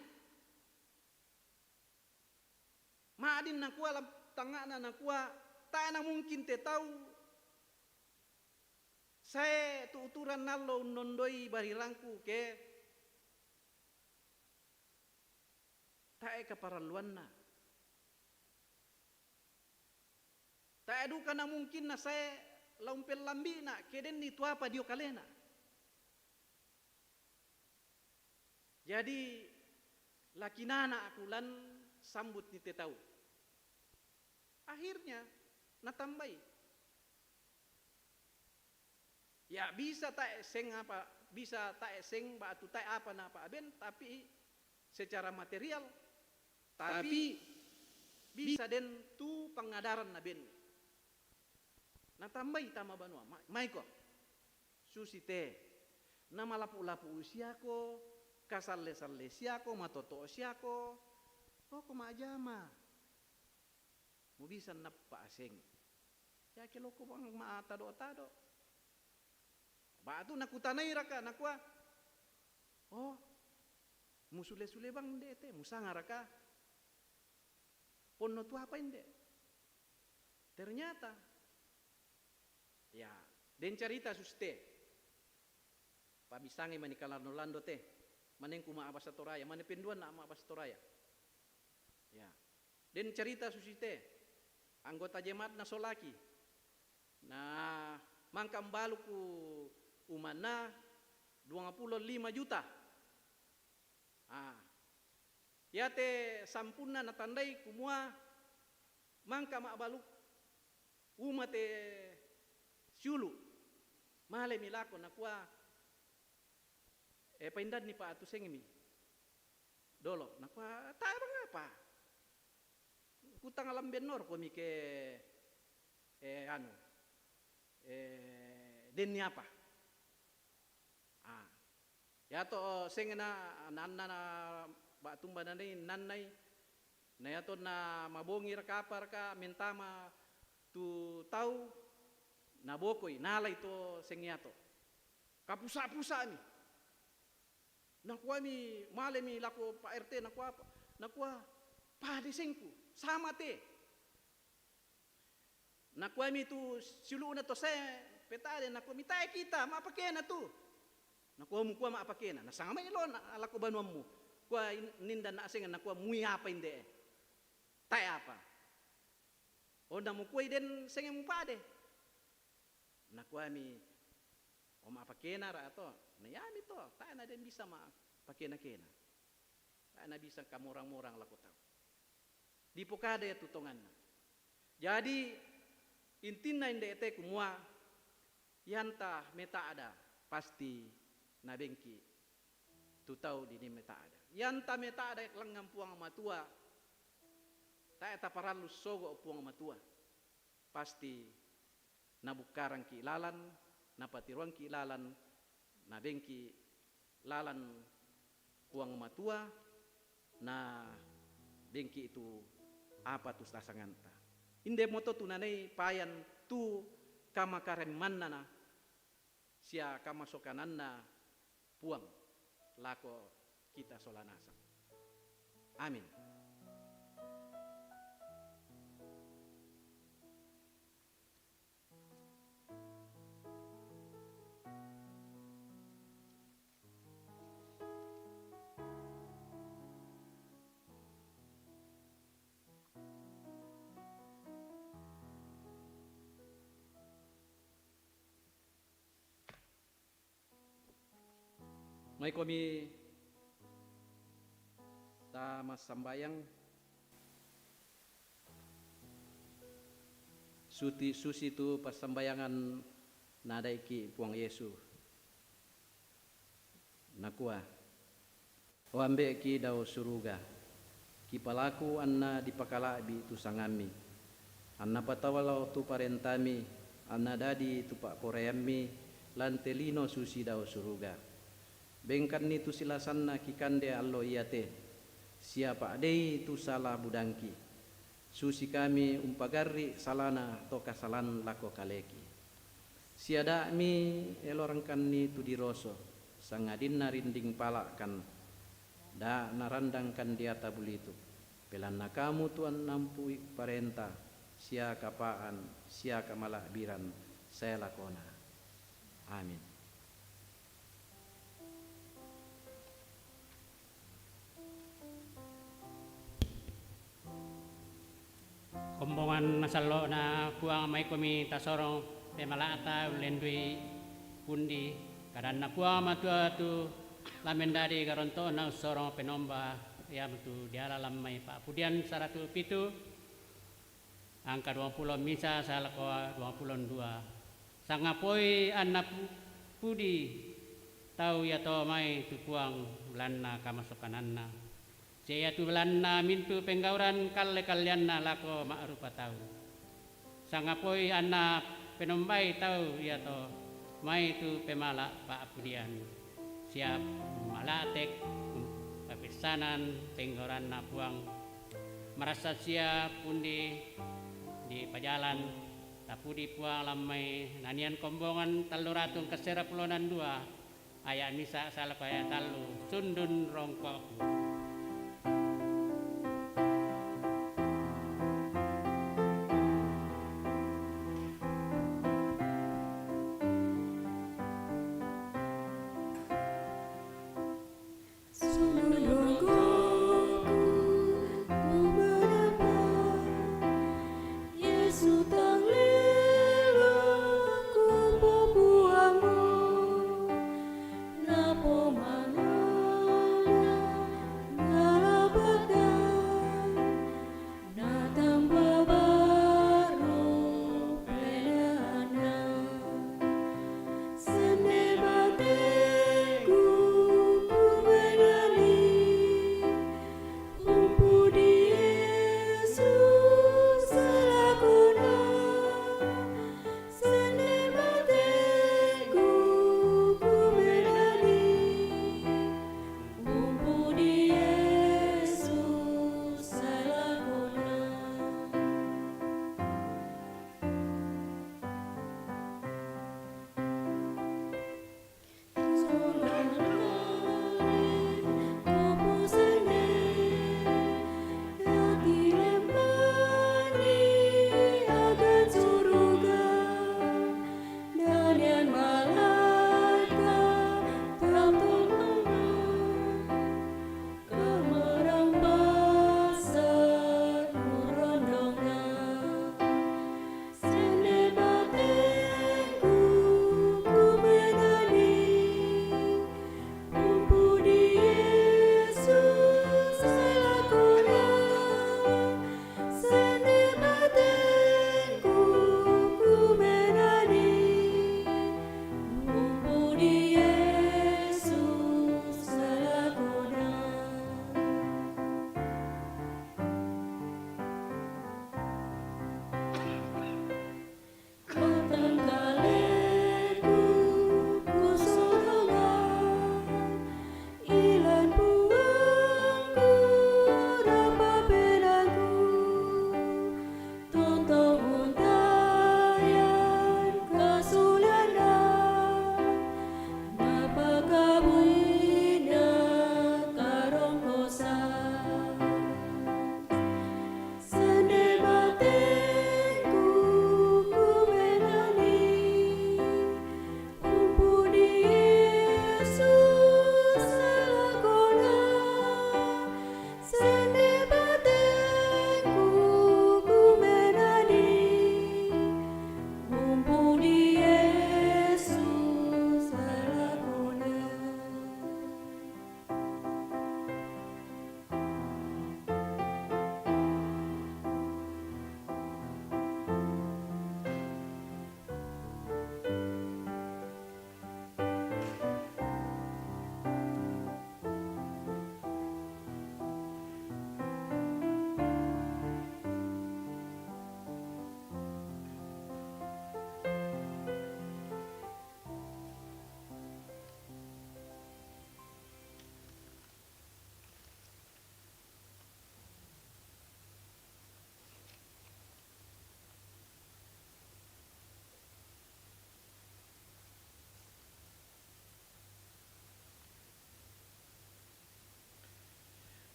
Ma'din nakua lam-, tangnga'na nakua, tae na mungkin te tau sae tu uturan nallo unnondoi barirangku ke tae kaparalluanna. Tae duka na mungkin na sae la umpellambi'na ke denni tu apa dio kalena. Jadi, lakinana aku lan sambut ni te tau. Akhirnya, natambai. Ya, bisa tae seng apa, bisa tae seng ba'tu tae apa na pa'ben, tapi secara material, tapi bisa den tu pangadaran na ben. Natambai tama banua, ma-, maiko. Susi te. Na malapu-lapu siako, kasalle-salle siako, matoto siako. Oko ma'jama. Mubisa nappa aseng. Yake loko bang ma tado-tado. Ba'tu nakutanai raka, nakua, "Oh, musule-sule bang de te, musanga raka? Ponno tu apa inde?" Ternyata, ya, den carita susi te. Pabisangai mani kalando-lando te. Manengku ma abasa Toraya, mane penduanna ma abasa Toraya. Ya. Den carita susi te. Anggota jemaat na solaki. Na mangka mbalu ku umanna duangpulo lima juta. Ah. Iate sampunna natandai kumua mangka ma'baluk uma te siulu'. Malemi lako, nakua, "E, paindanni, Pak, atu sengngemi dolo." Nakua, "Tae' mangapa? Kutang lambenno ro komi ke, e, anu, e, denni apa." Ah, iato sengngena nanna na ba'tumba nanai, nannai, na iato na mabongi raka apa raka mentama tu tau, nabokoi, nalai to seng iato. Kapusa-pusa'mi. Nakuami, malemi lako Pak R T, nakua, nakua, "Pade sengku, sama te." Nakuami tu siulu'na to sae peta'de, nakuami, "Tae' kita, ma'pakena tu." Nakua, "Mukua ma'pakena, nasanga mai elo na lako banuammu. Kua in-, nindanna asengan, nakua, mui apa inde'e? Tae' apa? O, namukuai den sengngeng mupade." Nakuami, "O, ma'pakena ra ato?" Na iami to, tae' na den bisa ma'pakena-kena. Tae' na bisa kamorang-morang lako tau. Dipokada tu tonganna. Jadi, intinna inde'te kumua, ianta meta'da, pasti nabengki tu tau dini meta'da. Ianta meta'da langngan Puang Matua, tae' taparallu sogo' Puang Matua. Pasti nabukkarangki lalan, napatiroangki lalan, nabengki lalan Puang Matua, nabengki tu apa tu tasanganta. Inde'moto tu nanai payan tu kamakarimannana sia kamasokananna Puang lako kita sola nasang. Amin. Maikomi ta massambayang. Suti-, susitu passambayangan nadaiki Puang Yesu. Nakua, "O Ambe'ki dao suruga, kipalaku anna dipakala'bi tu sangammi, anna patawalo tu parentami, anna dadi tu pa'poraiammi lan te lino susi dao suruga. Bengkanni tu silasanna kikande allo iate, sia pa'dei tu sala budangki, susi kami umpagarri' salana to kasalan lako kaleki. Siada'mi elorangkanni tu diroso, sangadinna rinding pala'kan, da' narandangkan diata bulituk, belanna kamu tu annampui parenta, sia kapa'an, sia kamala'biran sae lakona. Amin." Kombongan masallo'na Puang, maikomi tasorong pemala'ta ullendui pundi kadanna Puang Matua tu la mendadi garonto'na ussorong penomba, iamotu diala lammai Pa'pudian saratu pitu, angka duangpulo misa sae lako duangpulo dua. Sangapoi anna pu-, pudi tau iato mai tu Puang belanna kamasokananna. Sia iatu belanna mintu' penggauran kalle-kalleanna lako ma'rupa tau. Sangapoi anna penombai tau iato mai tu pemala' Pa'pudian, sia mala'tek papessanan penggauranna Puang. Marassan sia pundi dipajalan, tapudi Puang lammai nanian kombongan tallu ratu kasera pulo dua, aya' misa sae lako aya' tallu, sundun rongko'ku. Sundun rongko'ku, ku berapa Yesu tang lelong ku popuango, napomanana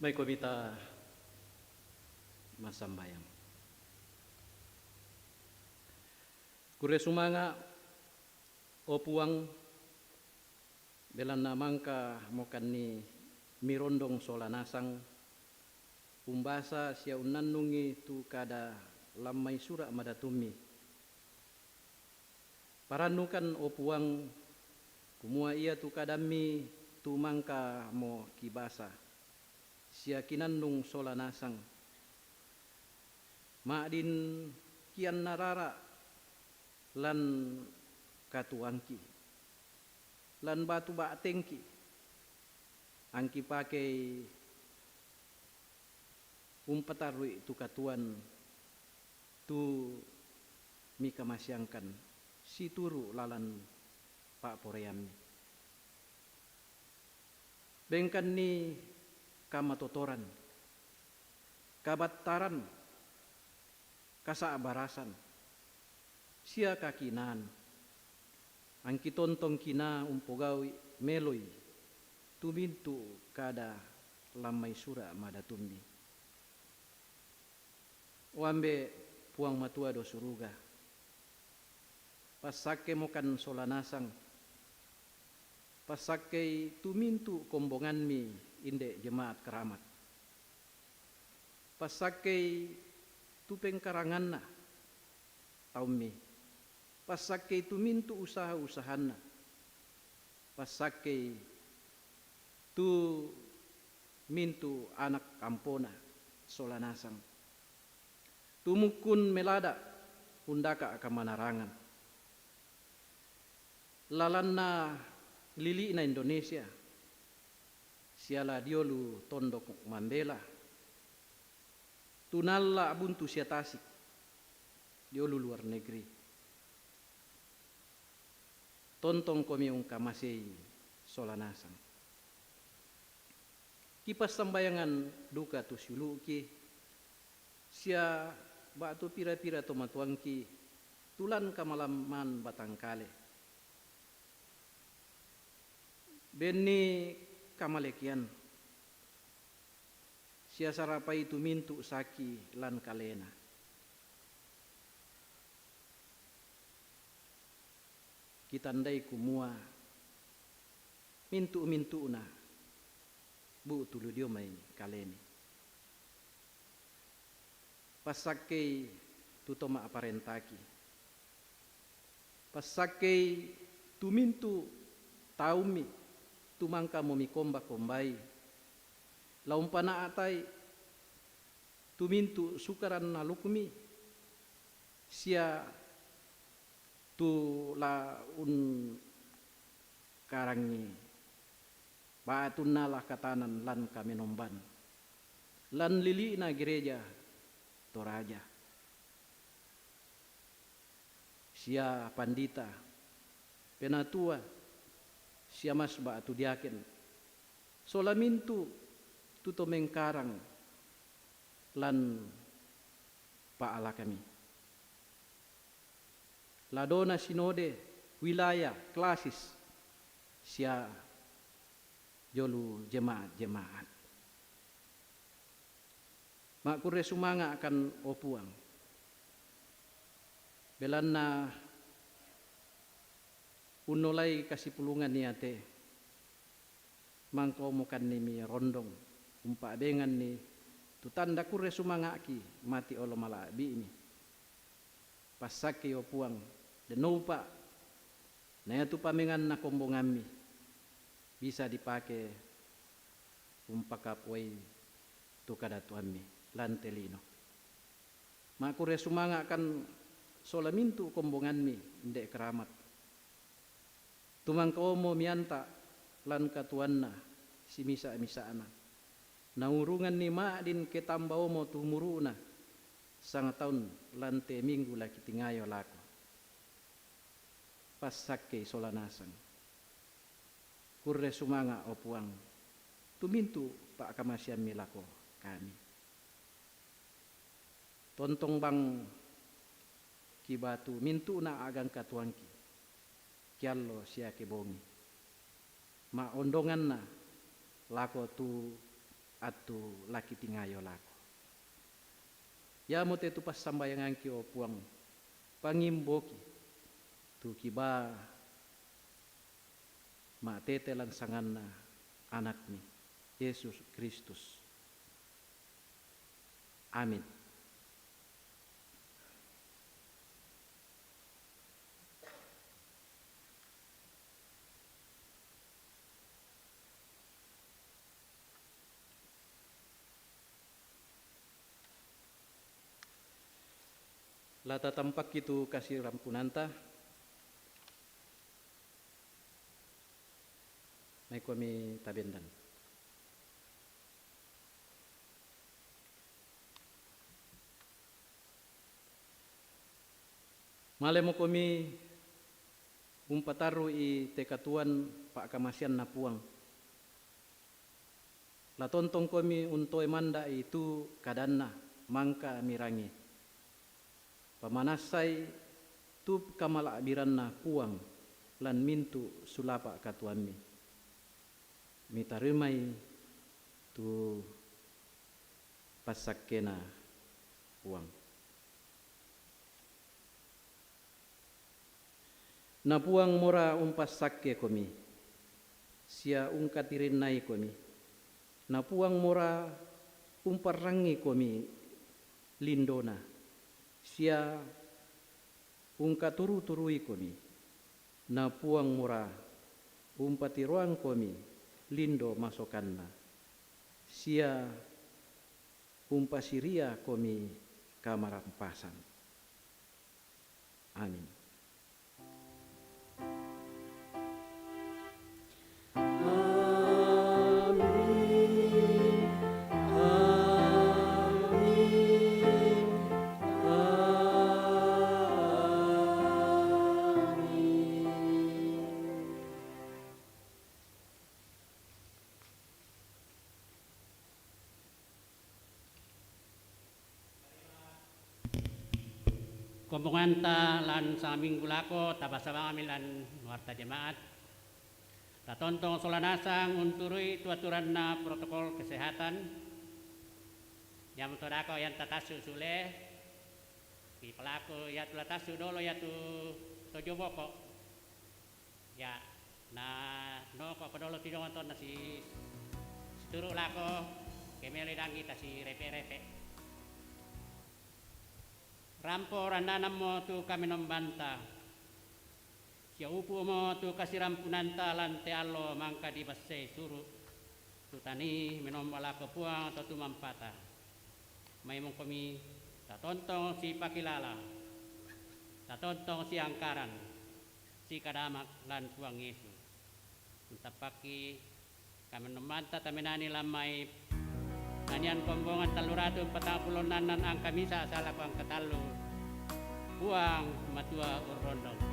Mai ko mita masambayang. Kurre sumanga', o Puang, belanna mangka mokanni mirondong sola nasang, umbasa sia unnannungi tu kada lan mai sura' madatummi. Parannukan, o Puang, kumua iatu kadammi tu mangka mo kibasa, sia kinannung sola nasang. Ma'din kiannarara' lan katuoangki, lan batu ba'tengki, angki pakei umpatarru'i tu katuoan tu mikamaseangkan situru' lalan pa'poraiammi. Bengkanni kamatotoran, kabattaran, kasa'barasan, sia kakinaan, angki tontongki na umpogau'i meloi tu mintu' kada lan mai sura' madatummi. O Ambe' Puang Matua do Suruga, passakkemokan sola nasang, passakkei tu mintu' kombongammi inde' jemaat Keramat. Passakkei tu pengkaranganna taummi, passakkei tu mintu' usaha-usahanna, passakkei tu mintu' anak ampona sola nasang. Tumukkun melada' undaka' kamanarangan. Lalanna lili'na Indonesia, sia la diolu tondok mambela, tu nalla' buntu sia tasik diolu luar negeri. Tontongkomi ungkamasei sola nasang. Kipassambayangan duka tu siulu'ki, sia ba'tu pira-pira tomatuangki tu lan kamalamman batangkale. Benni kamalekean, sia sarapai tu mintu' saki lan kalena. Kitandai kumua mintu'-mintu'na bu'tu lu dio mai kalemi. Passakkei tu to ma'parentaki. Passakkei tu mintu' taummi tu mangkamo mikomba-kombai. La umpana'tai tu mintu' sukaran alukmi, sia tu la ungkarangi ba'tunna la katanan lan kamenomban, lan lili'na gereja Toraja, sia pandita, penatua, sia masba' tu diaken, sola mintu' tu to mengkarang lan pa'alakami. La dona sinode, wilaya, klasis, sia diolu jemaat-jemaat. Ma'kurre sumanga'kan, o Puang, belanna unnolai kasipulungan iate, mangkaomokanni mirondong, umpa'benganni tu tanda kurre sumanga'ki mati olo mala'bi'mi. Passakkei, o Puang, denno upa', na iatu pamenganna kombongammi bisa dipake umpakapuai tu kadatuammi lan te lino. Ma'kurre sumanga'kan sola mintu' kombongammi, inde' Keramat. Tu mangkaomo mianta' lan katuoanna simisa'-misa'na. Naurunganni ma'din ke tambaomo tu umuru'na sangataun lan te minggu la kitingayo lako. Passakkei sola nasang. Kurre sumanga', o Puang, tu mintu' pa'kamaseammi lako kami. Tontong bang kibatu mintu'na a'gangka tuangki, kiallo sia kebongi. Ma'ondonganna lako tu attu la kitingayo lako. Iamote tu passambayangangki, o Puang, pangimboki tu kibaa ma'tete lan sanganNa AnakMi, Yesus Kristus. Amin. La tatampakki tu kasirampunanta. Maikomi tabendan. Malemokomi umpatarru'i te katuoan pa'kamaseanNa Puang. La tontongkomi untoe manda'i tu kadanNa mangka mirangi. Pamanassai tu kamala'biranNa Puang lan mintu' sulapa' katuoammi. Mitarimai tu passakkena Puang. Na Puang mora umpassakkekomi, sia ungkatirinnaikomi. Na Puang mora umparrangikomi lindona, sia ungkaturu-turuikomi. Na Puang mora umpatiroangkomi lindo masokanNa, sia umpasiriakomi kamarampasan. Amin. Kombonganta lan sangaminggu lako, tabasa mami lan warta jemaat. Tatontong sola nasang unturu'i tu aturanna protokol kesehatan. Iamoto dako' ianta tassu' sule, kipalaku iatu la tassu' dolo iatu tojo boko'. Ia, na noko' kodolo tidong tonna si, situru' lako, ke melo dangi tasirepe'-repe'. Rampo rannanammo tu kamenombanta, sia upu'mo tu kasirampunanta lan te allo mangka dibassei suru', tu tanii menomba lako Puang to tumampata. Maimongkomi tatontong sipakilala, tatontong siangkaran, sikadama' lan Puang Yesus. Untappakki kamenombanta tamenani lan mai nanian kombongan tallu ratu patang pulo ennannan angka misa' salako angka tallu. Puang Matua urrondongko.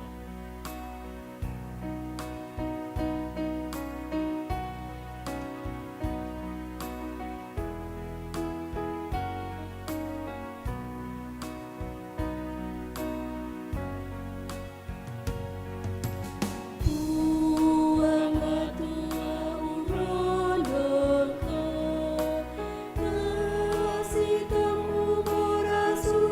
Puang Matua urrondongko, tasitammu morasule,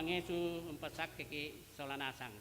Ngesu umpasakkeki sola nasang.